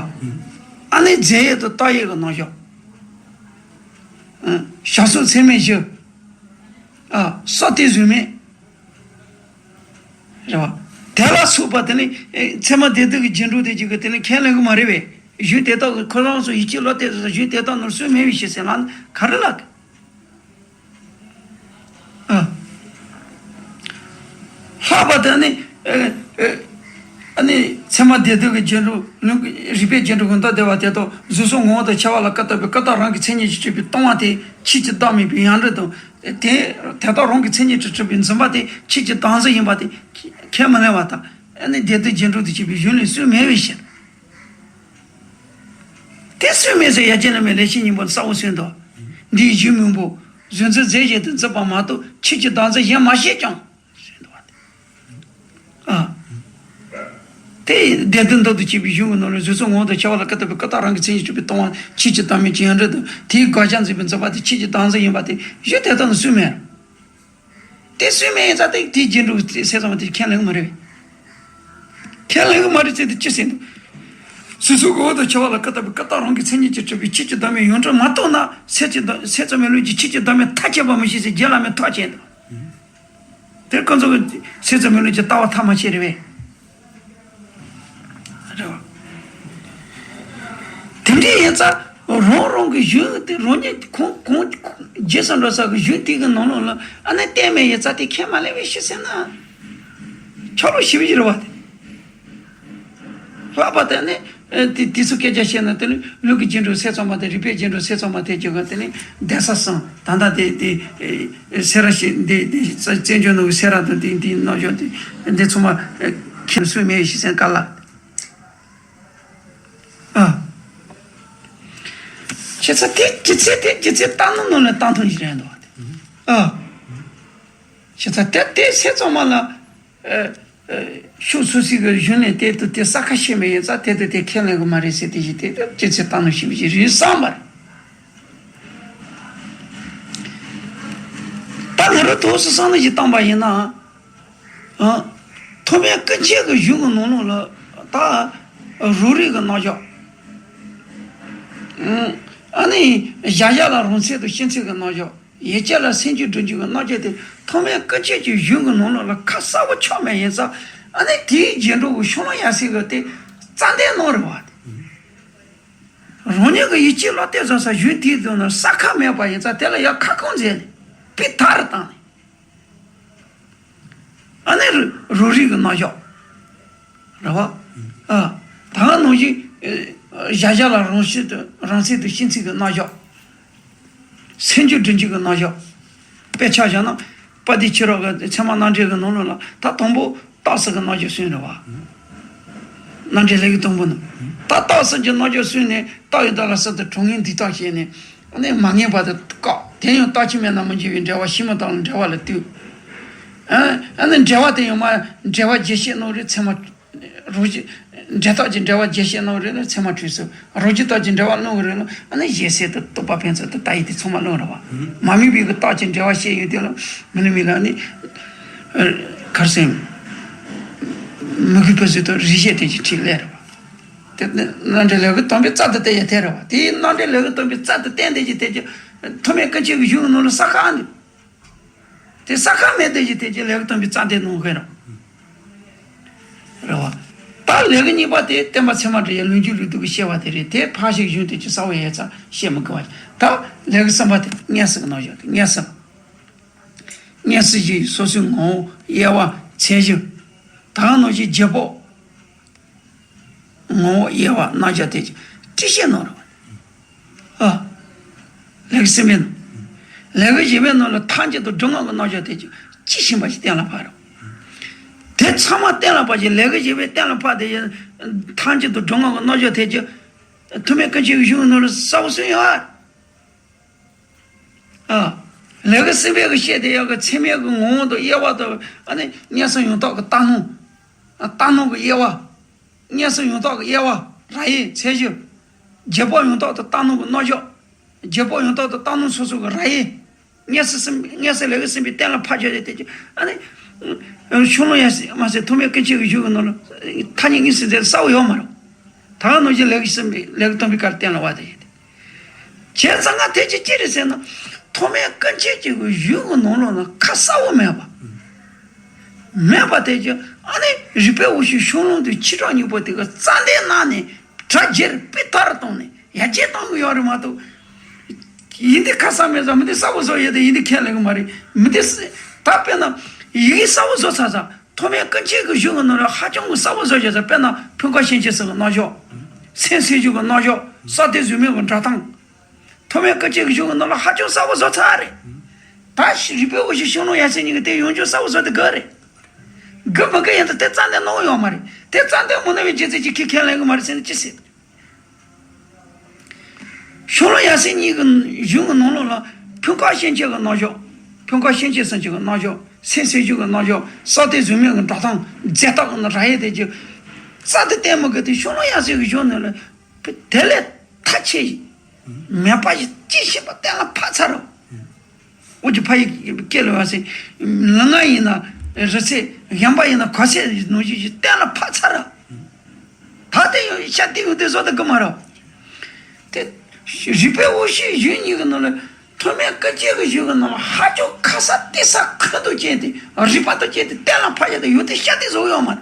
ཨ་ནི་རྫས་ཡོད་དང་རྟགས་ཡོད་ཀྱི་རྣམ་གཞག། ཨ། བྱང་སེམས་ཚད་མེད་བཞི། ཨ། ས་དེ་གཟུགས་མེད། རེད་བ། དེ་ལ་སོགས་པ་དེ་ནི། ཨེ། ཚད་མ་བདེ་སྡུག་གི་རྒྱན་དྲུག་དེ་གཅིག་གི་དེ་ནི་ཁས་ལེན་གྱི་མ་རེད་པས། གཞུང་དེ་དག་གི་ཁོ་རང་ཚོ་ཡིད་ཀྱི་བློ་གཏད་ས་གཞུང་དེ་དག་ནང་སུས་མེད་པའི་ཕྱིར་ཟེར་ལ་ག་རེ་ལབ་གི། ཨ། ལྷག་པར་དུ་ནི། ཨ། ཨ། ཨ་ནི་ཚད་མ་བདེ་སྡུག་གི་རྒྱན་དྲུག་ལུང་གི་རིག་པའི་རྒྱན་དྲུག་གི་མདོ་སྡེ་པ་དེ་དག་གཟུགས་སོགས་ངོ་བོ་དང་ཁྱད་པར་ལ་ཀུན་བརྟགས་པའི་ཀུན་བརྟགས་རང་གི་མཚན་ཉིད་ཀྱིས་གྲུབ་པའི་སྟོང་པ་དེ་ཆོས་ཀྱི་བདག་མེད་པའི་ཡང་སྒྲིབ་དང་། དེ་དེ་དག་རང་གི་མཚན་ཉིད་ཀྱིས་གྲུབ་པའི་འཛིན་པ་དེ་ཆོས་ཀྱི་བདག་འཛིན་ཡིན་པ་དེ་ཁས་མི་ལེན་པ་དང་། ཨ་ནི་བདེ་སྡུག་རྒྱན་དྲུག་ཏུ་བྱས་པའི་གཞུང་ལས་སུས་མེད་པའི་ཕྱིར། དེ་སུས་མེད་ཟེར། ཡ་གྱལ་བླ་མའི་ལེགས་བཤད་སྙིང་པོ་ལ་གསལ་པོ་གསུངས་འདུག། འདིའི་གཞུང་མང་པོ་གཟུགས་འཛིན་རྫས་གཞན་དུ་འཛིན་པ་མ་གཏོགས་ཆོས་ཀྱི་བདག་འཛིན་གཞན་མ་བཤད་ཀྱང་། ཟེར་འདུག་བ། ཨ། དེ་བདེ་སྡུག་མདོ་དང་བཅས་པའི་གཞུང་གི་ནང་ལ་གཟུགས་སོགས་ངོ་བོ་དང་ཁྱད་པར་ལ་ཀུན་བརྟགས་པའི་ཀུན་བརྟགས་རང་གི་མཚན་ཉིད་གྲུབ་པའི་སྟོང་པ་ཆོས་ཀྱི་བདག་མེད་ཀྱི་ཡང་སྒྲིབ་དང་། དེའི་བག་ཆགས་འཛིན་པའི་འཛིན་པ་དེ་ཆོས་ཀྱི་བདག་འཛིན་ཡིན་པ་དེ་གཞུང་དེ་དག་ནི་སུས་མེད། དེ་སུས་མེད་ཡིན་ཙང་དེ་དེའི་རྒྱན་དྲུག་སེམས་ཙམ་པ་དེ་ཁས་ལེན་གྱི་མ་རེད། ཁས་ལེན་གྱི་མ་རེད་ཟེར་དུས་ཅི་ཟེར་འདུག། གཟུགས་སོགས་ངོ་བོ་དང་ཁྱད་པར་ལ་ཀུན་བརྟགས་པའི་ཀུན་བརྟགས་རང་གི་མཚན་ཉིད་ཀྱིས་གྲུབ་པའི་ཆོས་ཀྱི་བདག་མེད་ཡང་སྒྲིབ་མ་རྟོགས་ན་སེམས་ཀྱི་བདག་སེམས་ཙམ་པའི་ལུགས་ཀྱི་ཆོས་ཀྱི་བདག་མེད་ཐག་བཅད་པ་མི་ཤེས་ཟེར་རྗེ་བླ་མས་ཐག་བཅད་འདུག། དེ་ཁོ་ཚོ་གི་སེམས་ཙམ་པའི་ལུགས་ཀྱི་ལྟ་བ་ཐག་མ་ཆད་རེད་པས། རེད་བ། དེ་འདྲ་ཡིན་ཙང་རང་རང་གི་གཞུང་དེ་རང་ཉིད་ཁོང་ཁོང་རྗེས་སུ་འགྲོ་ས་གི་གཞུང་དེ་གི་ནང་ལོགས་ལ་ཨ་ནི་གཏན་མེད་ཡིན་ཙང་དེ་ཁས་མ་ལེན་པའི་ཕྱིར་ཟེར་ན། ཆོག་ལོ་ཞིབ་ཡིན་རེད་བ་དེ། ལྷག་པར་དུ་ནི། ཨ། དེ་དེ་ཚོ་སྐད་ཆ་བཤད་ན་དེ་ནི་ལུགས་ཀྱི་རྒྱན་དྲུག་སེམས་ཙམ་པ་དང་རིག་པའི་རྒྱན་དྲུག་སེམས་ཙམ་པ་དེ་གྱོད་ག་དེ་ནི་གདན་ས་གསུམ་ད་ལྟ་དེ་དེ། ཨེ། སེ་ར་བྱེས་འདི་འདི་བཙན་བྱོལ་ནང་གི་སེ་ར་དང་དེ་འདི་ནང་བྱོན་དེ་འདི་ཚང་མ། ཨེ། ཁྱེད་སུས་མེད་ཞིག་སེམས་དཀར་ལ། ཨ། བྱས་ཙང་དེ་རྒྱུ་མཚན་དེ་རྒྱུ་མཚན་བཏང་ནོ་ནོ་ལ་བཏང་ཐོན་ཞིག་རེད་འདུག་བ་དེ། ཨ། བྱས་ཙང་དེ་དེ་སེམས་ཙམ་པ་ལ། ཨ། ཨ། ཤུགས་སུ་སི་གི་གཞུང་ནས་དེ་དུ་དེ་ས་ཁ་ཤེས་མེད་ཡིན་ཙང་དེ་དུ་དེ་ཁས་ལེན་གི་མ་རེད་ཟེར་དེ་བཞིན་དེ་དུ་ཅི་ཚེ་བཏང་ནོ་ཞིག་བཞིན་རིག་བསམ་པ་རེད། ད་ང་རང་ཐོག་སུ་བསམ་བློ་ཞིག་བཏང་པ་ཡིན་ན། ཨ། ཐོགས་མེད་ཀུན་མཁྱེན་གི་གཞུང་གི་ནང་ལོགས་ལ་ད་རང་རིག་གི་རྣམ་གཞག། ཨ་ནི་གཞལ་བྱ་ལ་རང་མཚན་དང་སྐྱེ་མཚན་གི་རྣམ་གཞག། ཡིད་ཀྱི་ལ་སེམས་རྒྱུད་སྒྲིབ་འཇུག་གི་རྣམ་གཞག་དེ་ཐོགས་མེད་ཀུན་མཁྱེན་གྱི་གཞུང་གི་ནང་ལོགས་ལ་ཁ་གསལ་པོ་ཆགས་མེད་ཡིན་ཙང་། ཨ་ནི་དེའི་རྒྱན་དྲུག་གི་ཤོ་ལོ་ཡ་སེ་གི་དེ་རྩ་འདོན་གནང་རེད་བ། རང་ཉིད་ཀྱི་ཡིད་ཀྱི་བློ་གཏད་ས་ས་གཞུང་དེའི་དོན་ན་ས་ཁ་མེད་པ་ཡིན་ཙང་དེ་ལ་ཡ་ཁ་སྐོང་མཛད་ནས་དཔེ་དག་རུ་བཏང་ནས། ཨ་ནི་རང་རིག་གི་རྣམ་གཞག་རེད་བ། ཨ། ད་ག་ནང་བཞིན། ཨ། གཞལ་བྱ་ལ་རང་བཞིན་དུ་རང་མཚན་དང་སྐྱེ་མཚན་གྱི་རྣམ་གཞག། སེམས་རྒྱུད་སྒྲིབ་འཇུག་གི་རྣམ་གཞག། དཔེ་ཆ་བཞག་ན། དཔལ་ལྡན་ཆོས་རབ་ཀྱི་ཚད་མ་རྣམ་འགྲེལ་གྱི་ནང་ལོགས་ལ་ད་དང་པོ་རྟགས་གསལ་གྱི་རྣམ་གཞག་གསུངས་རེད་བ། རྣམ་འགྲེལ་ལེའུ་དང་པོ་ནི། ད་རྟགས་གསལ་གྱི་རྣམ་གཞག་གསུངས་ནས་རྟགས་ཡོད་མཐའ་ལ་གསལ་དུ་གྲུབ་ངེས་འདི་རྟགས་བཤད་ནས། ཨ་ནི་མ་ངེས་པ་དེ་བཀག། དེ་ཡང་རྟགས་ཆོས་མེད་ན་མི་འགྱུར་བའི་འབྲེལ་བ་ཕྱི་མ་དག་ལ་འབྲེལ་བ་ལ་ལྟོས། ཨ། ཨ་ནི་འབྲེལ་བ་དེ་ཡང་མ་འབྲེལ་བ་རྒྱས་བཤད་གནང་རེད། ཚད་མ། རང་བཞིན། འབྲས་རྟགས་ཀྱི་འབྲེལ་བ་རྒྱས་བཤད་གནང་རེད་ལ་ཚད་མ་འཁྲུལ་སོང་། རང་རྒྱུ་རྟགས་ཀྱི་འབྲེལ་བ་གནང་གི་རེད་ལ་ཨ་ནི་གཞན་སེལ་དང་རྟོག་པ་ཕན་ཚུན་དང་ལྟ་བའི་དེ་ཚང་མ་གནང་རེད་བ། མ་དམིགས་པའི་གི་རྟགས་ཀྱི་འབྲེལ་བ་བཤད་ཡོད་དེ་ལ་མི་ནི་མི་ལ་ནི། ཨ། གར་སེང་། མི་དགོས་པ་ཟེར་དང་རིགས་བཤད་དེ་ཀྱི་ཁྲིད་ལས་རེད་བ། དེ་ནི་རྣམ་འགྲེལ་ལེའུ་སྟོང་པའི་རྩ་དུ་བསྟན་ཡ་དེ་རེད་བ། དེའི་རྣམ་འགྲེལ་ལེའུ་སྟོང་པའི་རྩ་དུ་བསྟན་དེ་ཀྱི་དེ་ཀྱི་ཐོགས་མེད་ཀུན་མཁྱེན་གྱི་གཞུང་གི་ནང་ལ་ས་ཁ་འདི། དེ་ས་ཁ་མེད་དེ་ཀྱི་དེ་ཀྱི་ལེའུ་སྟོང་པའི་རྩ་དེ་གནང་གི་རེད། རེད་བ། ད་ལེའུ་གཉིས་པ་དེ་བསྟན་པ་ཚད་མར་དྲིལ་བའི་ལུང་རྒྱུན་ལུགས་ལྡོག་གི་བཤད་པ་དེ་རེད། དེ་ཕར་ཞིག་གཞུང་དེ་ཀྱི་གསལ་བོ་ཡོད་ཙང་བཤད་མི་དགོས་པ། ད་ལེའུ་གསུམ་པ་དེ་མངོན་སུམ་གྱི་རྣམ་གཞག་དེ་མངོན་སུམ། མངོན་སུམ་བཞི་ཡི་སོ་སོའི་ངོ་བོ་དབྱེ་བ་ཚད་གཞི། ད་ག་ནང་བཞིན་རྗེས་དཔག་ངོ་བོ་དབྱེ་བ་རྣམ་གཞག་ཐད་ཀྱི་ཏི་ཤེས་ནང་རེད་བ། ཨ། ལས་ཀྱི་སེམས་དཔའི་ནང་། ལས་ཀྱི་བཞི་པའི་ནང་ལ་ཐམས་ཅད་དུ་སྒྲུབ་ངག་གི་རྣམ་གཞག་ཐད་ཀྱི་ཅི་ཤེས་པ་ཞིག་གཏན་ལ་ཕབ་རེད་བ། དེ་ཚང་མ་གཏན་ལ་ཕབ་ཀྱི་ལས་ཀྱི་བཞི་པའི་གཏན་ལ་ཕབ་དེ་ཡང་ཐམས་ཅད་དུ་སྒྲུབ་ངག་གི་རྣམ་གཞག་ཐད་ཀྱི་ཐོགས་མེད་སྐུ་མཆེད་ཀྱི་གཞུང་གི་ནང་ལ་གསལ་པོ་གསུངས་ཡོད། ཨ། ལས་ཀྱི་སེམས་དཔའི་གི་བཤད་དེ་ཡག་གི་ཚད་མའི་གི་ངོ་བོ་དང་དབྱེ་བ་དང་ཨ་ནི་མངོན་སུམ་ཡང་དག་གི་རྟགས་སྣང་། ཨ། རྟགས་སྣང་གི་དབྱེ་བ། མངོན་སུམ་ཡང་དག་གི་དབྱེ་བ་རང་དབྱེ་ཚད་གཞི། རྗེས་དཔག་ཡང་དག་དང་རྟགས་སྣང་གི་རྣམ་གཞག། རྗེས་དཔག་ཡང་དག་དང་རྟགས་སྣང་སོ་སོ་གི་རང་དབྱེ། མངོན་སུམ་སེམས་མངོན་སུམ་ལས་ཀྱི་སེམས་དཔའི་གཏན་ལ་ཕབ་བྱ་ཡི་དེ་ཀྱི་ཨ་ནི། ཤོ་ལོ་ཀ་ཡ་སི་མ་ཟད་ཐོགས་མེད་སྐུ་མཆེད་ཀྱི་གཞུང་གི་ནང་ལ་ཐ་སྙད་དངོས་སུ་མཛད་གསལ་པོ་ཡོད་མ་རེད། ད་ག་ནང་བཞིན་ལས་ཀྱི་སེམས་དཔའི་ལས་ཀྱི་སྟོང་པའི་ཀ་ལ་གཏན་ལ་ཕབ་དེ་ཡིན་ཏེ། བྱས་ཙང་ང་དེ་ཅི་ཅི་རེད་ཟེར་ན། ཐོགས་མེད་སྐུ་མཆེད་ཀྱི་གཞུང་གི་ནང་ལོགས་ན་ཁ་གསལ་པོ་མེད་པ། མེད་པ་དེ་ཀྱི་ཨ་ནི་རིག་པའི་འོད་ཤུགས་ཤོ་ལོ་ཀ་དེ་ཆེ་དྲགས་སྙིང་པོ་དེ་གི་རྩ་འདི་གནང་ནས་གྲ་རྒྱས་སྤུས་དག་རུ་བཏང་ནས་ཡར་རྒྱས་གཏོང་གི་ཡོད་རེད་མ་གཏོགས། ཡིན་དེ་ཁ་གསལ་མེད་ཙང་མི་དེ་གསལ་པོ་བཟོ་ཡོད་དེ་ཡིན་དེ་ཁས་ལེན་གི་མ་རེད། མི་དེ་ད་དཔེར་ན་ཡི་གེ་གསལ་པོ་བཟོ་ཚར་ཙང་། ཐོགས་མེད་སྐུ་མཆེད་ཀྱི་གཞུང་གི་ནང་ལ་ཧ་ཅང་གི་གསལ་པོ་བཟོ་བྱས་ཙང་། དཔེར་ན་ཕུང་ཁམས་སྐྱེ་མཆེད་གསུམ་གྱི་རྣམ་གཞག། སེམས་སེམས་བྱུང་གི་རྣམ་གཞག། ས་སྟེང་གཟུགས་མེད་ཀྱི་འགྲོ་སྟངས། ཐོགས་མེད་སྐུ་མཆེད་ཀྱི་གཞུང་གི་ནང་ལ་ཧ་ཅང་གསལ་པོ་བཟོ་ཚར་རེད། ད་རིག་པའི་འོད་ཤུགས་ཤོ་ལོ་ཀ་ཡ་སི་གཉིས་ཀྱི་དེ་ཡོངས་རྫོགས་གསལ་པོ་བཟོ་དེ་དགོས་རེད། དགོས་མི་དགོས་ཡིན་ད་དེ་རྩ་འདི་གནང་ཡོད་མ་རེད། དེ་རྩ་འདི་མ་གནང་བའི་རྒྱུ་མཚན་གྱིས་ཁས་ཁས་ལེན་གི་མ་རེད་ཟེར་ན་ཅི་ཟེར། ཤོ་ལོ་ཀ་ཡ་སི་གཉིས་ཀྱི་གཞུང་གི་ནང་ལོགས་ལ་ཕུང་ཁམས་སྐྱེ་མཆེད་ཀྱི་རྣམ་གཞག། ཕུང་ཁམས་སྐྱེ་མཆེད་གསུམ་གྱི་རྣམ་གཞག། སེམས་སེམས་བྱུང་གི་རྣམ་གཞག། ས་སྟེང་གཟུགས་མེད་ཀྱི་འགྲོ་སྟངས། རྫས་རྟགས་ཀྱི་རང་དབྱེ་དེ་ཀྱི་རྩ་དེ་བསྟན་མི་དགོས་དེ་ཤོ་ལོ་ཀ་ཡ་སི་གི་གཞུང་ནང་ལ་དེ་ལས་མཐའ་ཆེ་མེད་པ་ཞིག་ཅི་ཤེས་པ་གཏན་ལ་ཕབ་ཚར་རོ། འོ་ཀྱི་ཕ་ཡིག་སྐད་ལ་བ་སེ། ལུས་ངག་ཡིན་ན་རི་ཚད། གཞན་པ་ཡིན་ན་གོས་ཚད་ནང་བཞིན་གྱི་གཏན་ལ་ཕབ་ཚར་ར། ད་དེ་ཡང་ཤ་སྟེ་ཡོང་དེ་བཟོ་ད་གི་མ་ར། དེ་རིག་པའི་འོད་ཤུགས་གཞུང་གཉིས་ཀྱི་ནང་ལ་ཐོགས་མེད་སྐུ་མཆེད་ཀྱི་གཞུང་གི་ནང་ལ་ཧ་ཅང་ཁ་གསལ་ཏེ་ས་ཁོད་དུ་བཅད་དེ་རིག་པ་དང་བཅད་དེ་གཏན་ལ་ཕབ་ཡ་དེ་ཡོད་དེ་ཤ་སྟེ་བཟོ་ཡོད་མ་ར།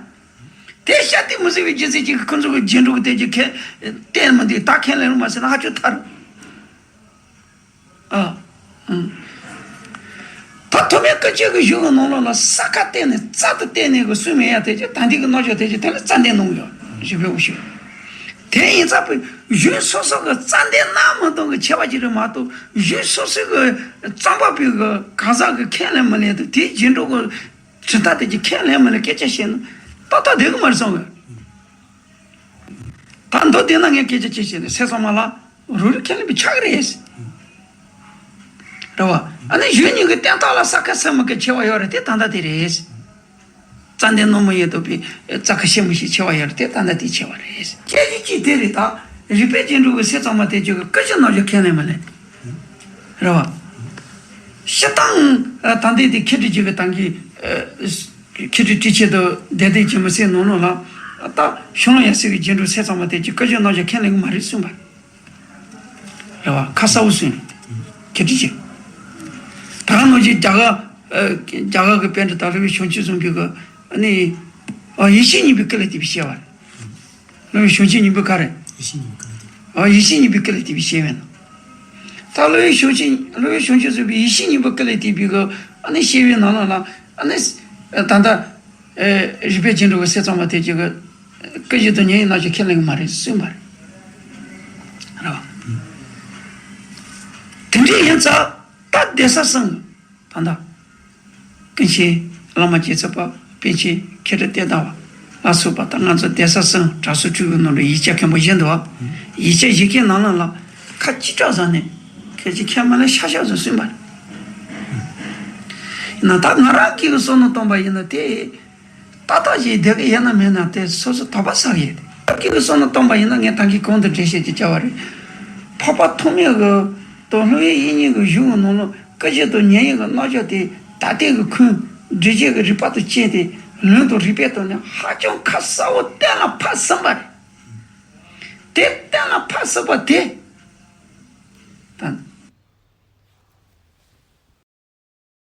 དེ་ཤ་སྟེ་མི་བཟོ་བའི་རྒྱུ་མཚན་གྱིས་ཁོ་ཚོ་གི་རྗེས་འགྲོ་གི་དེ་ཀྱི་ཁས་བསྟན་མི་འདུག་ད་ཁས་ལེན་རུང་མ་ཟེར་ན་ཧ་ཅང་ཐར། ཨ། ཨང་། ད་ཐོགས་མེད་སྐུ་མཆེད་ཀྱི་གཞུང་གི་ནང་ལོགས་ལ་ས་ཁ་བསྟན་ནས་རྩ་དུ་བསྟན་ནས་གི་གསུང་མེད་ཡ་དེ་ཀྱི་ད་འདི་གི་རྣམ་གཞག་དེ་ཀྱི་དེ་ལ་རྩ་འདི་གནང་ཡོད་རིག་པའི་འོད་ཤུགས། དེ་ཡིན་ཙང་པའི་གཞུང་སོ་སོ་གི་རྩ་འདི་གནང་མི་གཏོང་གི་ཆེ་བ་ཅིག་རེད་མ་གཏོགས་གཞུང་སོ་སོ་གི་རྩོམ་པ་པོའི་གི་གང་ཟག་གི་ཁས་ལེན་མི་ལེན་དུ་དེའི་རྗེས་འགྲོ་གི་དྲི་ལྟ་དེ་ཀྱི་ཁས་ལེན་མི་ལེན་སྐད་ཆ་བཤད་ན་ཏག་ཏག་བསྡད་གི་མ་རེད་བསམ་གི། ད་མདོ་དེ་ན་ངས་སྐད་ཆ་ཅི་བཤད་ནས་སེམས་ཙམ་མ་ལ་རུ་རུ་ཁས་ལེན་པའི་ཆགས་རེད། རེད་བ། ཨ་ནི་གཞུང་གཉིས་ཀྱི་བསྟན་སྟངས་ལ་ས་ཁ་ས་མ་ཁ་ཆེ་བ་ཡོད་རེད་དེ་ད་ལྟ་དེ་རེད། རྩ་འདི་གནང་མི་ཡོད་དོ་པའི་རྩ་ཁ་ཤེས་མི་ཤེས་ཆེ་བ་ཡོད་རེད་དེ་ད་ལྟ་དེ་ཆེ་བ་རེད། སྐད་ཆ་གཅིག་དེ་རེད་ད། རིག་པའི་རྗེས་འགྲོ་གི་སེམས་ཙམ་མ་དེ་ཅིག་གི་སྐུ་ཞབས་རྣམ་གཞག་ཁས་ལེན་མ་ལེན། རེད་བ། སྤྱིར་བཏང་ད་ལྟའི་དེ་མཁས་གྲུབ་རྗེ་གི་ཏང་གི་མཁས་གྲུབ་ཁྲིད་ཆེད་དུ་བདེ་སྡུག་ཅིག་མི་སེར་ནང་ལོགས་ལ་ད་ཤོ་ལོ་ཀ་ཡ་སི་གི་རྗེས་འགྲོ་སེམས་ཙམ་མ་དེ་ཅིག་སྐུ་ཞབས་རྣམ་གཞག་ཁས་ལེན་གི་མ་རེད་གསུངས་པ་རེད་བ། ཁ་གསལ་པོ་གསུངས་མཁས་གྲུབ་རྗེ། ད་ག་ནང་བཞིན་རྒྱ་གར་རྒྱ་གར་གི་པཎྜི་ཏ་སློབ་དཔོན་བྱང་ཆུབ་སེམས་དཔའི་གི་ཨ་ནི་ཡེ་ཤེས་གཉིས་པའི་སྐུ་ལ་བསྟིམ་པའི་བཤད་པ་རེད། སློབ་དཔོན་བྱང་ཆུབ་སྙིང་པོའི་ཁ་རེད། ཡེ་ཤེས་གཉིས་པའི་སྐུ་ལ་བསྟིམ། ཨ་ཡེ་ཤེས་གཉིས་པའི་སྐུ་ལ་བསྟིམ་པའི་བཤད་པའི་ནང་། ད་སློབ་དཔོན་བྱང་ཆུབ་སློབ་དཔོན་བྱང་ཆུབ་སེམས་དཔའི་ཡེ་ཤེས་གཉིས་པའི་སྐུ་ལ་བསྟིམ་པའི་གི་ཨ་ནི་བཤད་པའི་ནང་ལ་ལ་ཨ་ནི་ད་ལྟ་རིག་པའི་རྗེས་འགྲོ་གི་སེམས་ཙམ་མ་དེ་ཅིག་གི་སྐུ་བཞི་དང་ཉེ་བའི་རྣམ་གཞག་ཁས་ལེན་གི་མ་རེད་གསུངས་པ་རེད། རེད་བ། དེ་འདྲ་ཡིན་ཙང་ད་གདན་ས་གསུམ། ད་ལྟ། ཀུན་མཁྱེན་བླ་མ་རྗེ་བཙུན་པ་པཎ་ཆེན་མཁས་གྲུབ་བསྟན་དར་བ་ལ་སོགས་པ་དང་ང་ཚོ་གདན་ས་གསུམ་གྲྭ་ཚང་སྤྲུལ་སྐུ་ནང་ལ་ཡིག་ཆ་མཁན་པོ་བཞི་འདུག་བ། ཡིག་ཆ་བཞི་ཀའི་ནང་ལ་ལ་ཁ་ཅིག་སྐྲག་ཟ་ནས་ཁ་ཅིག་ཁས་མ་ལེན་ཤ་ཤ་བཟོ་གསུངས་པ་རེད། ཡིན་ན་ད་ང་རང་གི་བསམ་བློ་གཏོང་པ་ཡིན་ན་དེ། ཏག་ཏག་ཅིག་བསྡད་ཀྱི་ཡོད་ན་མེད་ན་དེ་སོ་སོ་དོགས་པ་ཟ་གི་ཡོད་དེ། སྐྱབས་ཀྱི་བསམ་བློ་བཏང་པ་ཡིན་ན་ངས་ད་གིན་གོང་དུ་འགྲེལ་བཤད་ཅིག་བྱ་བ་རེད། འཕགས་པ་ཐོགས་མེད་ཀྱི་དང་སློབ་དཔོན་དབྱིག་གཉེན་གྱི་གཞུང་གི་ནང་ལ་སྐུ་བཞི་དང་ཉེ་བའི་གི་རྣམ་གཞག་དེ་ད་ལྟའི་གི་ཁུངས་འགྲེལ་བྱེད་ཀྱི་རིགས་པ་དང་བཅས་ཏེ་ལུང་དང་རིགས་པའི་ཐོག་ནས་ཧ་ཅང་ཁ་གསལ་པོ་གཏན་ལ་ཕབ་ཟིན་པ་རེད། དེ་གཏན་ལ་ཕབ་ཟིན་པ་དེ།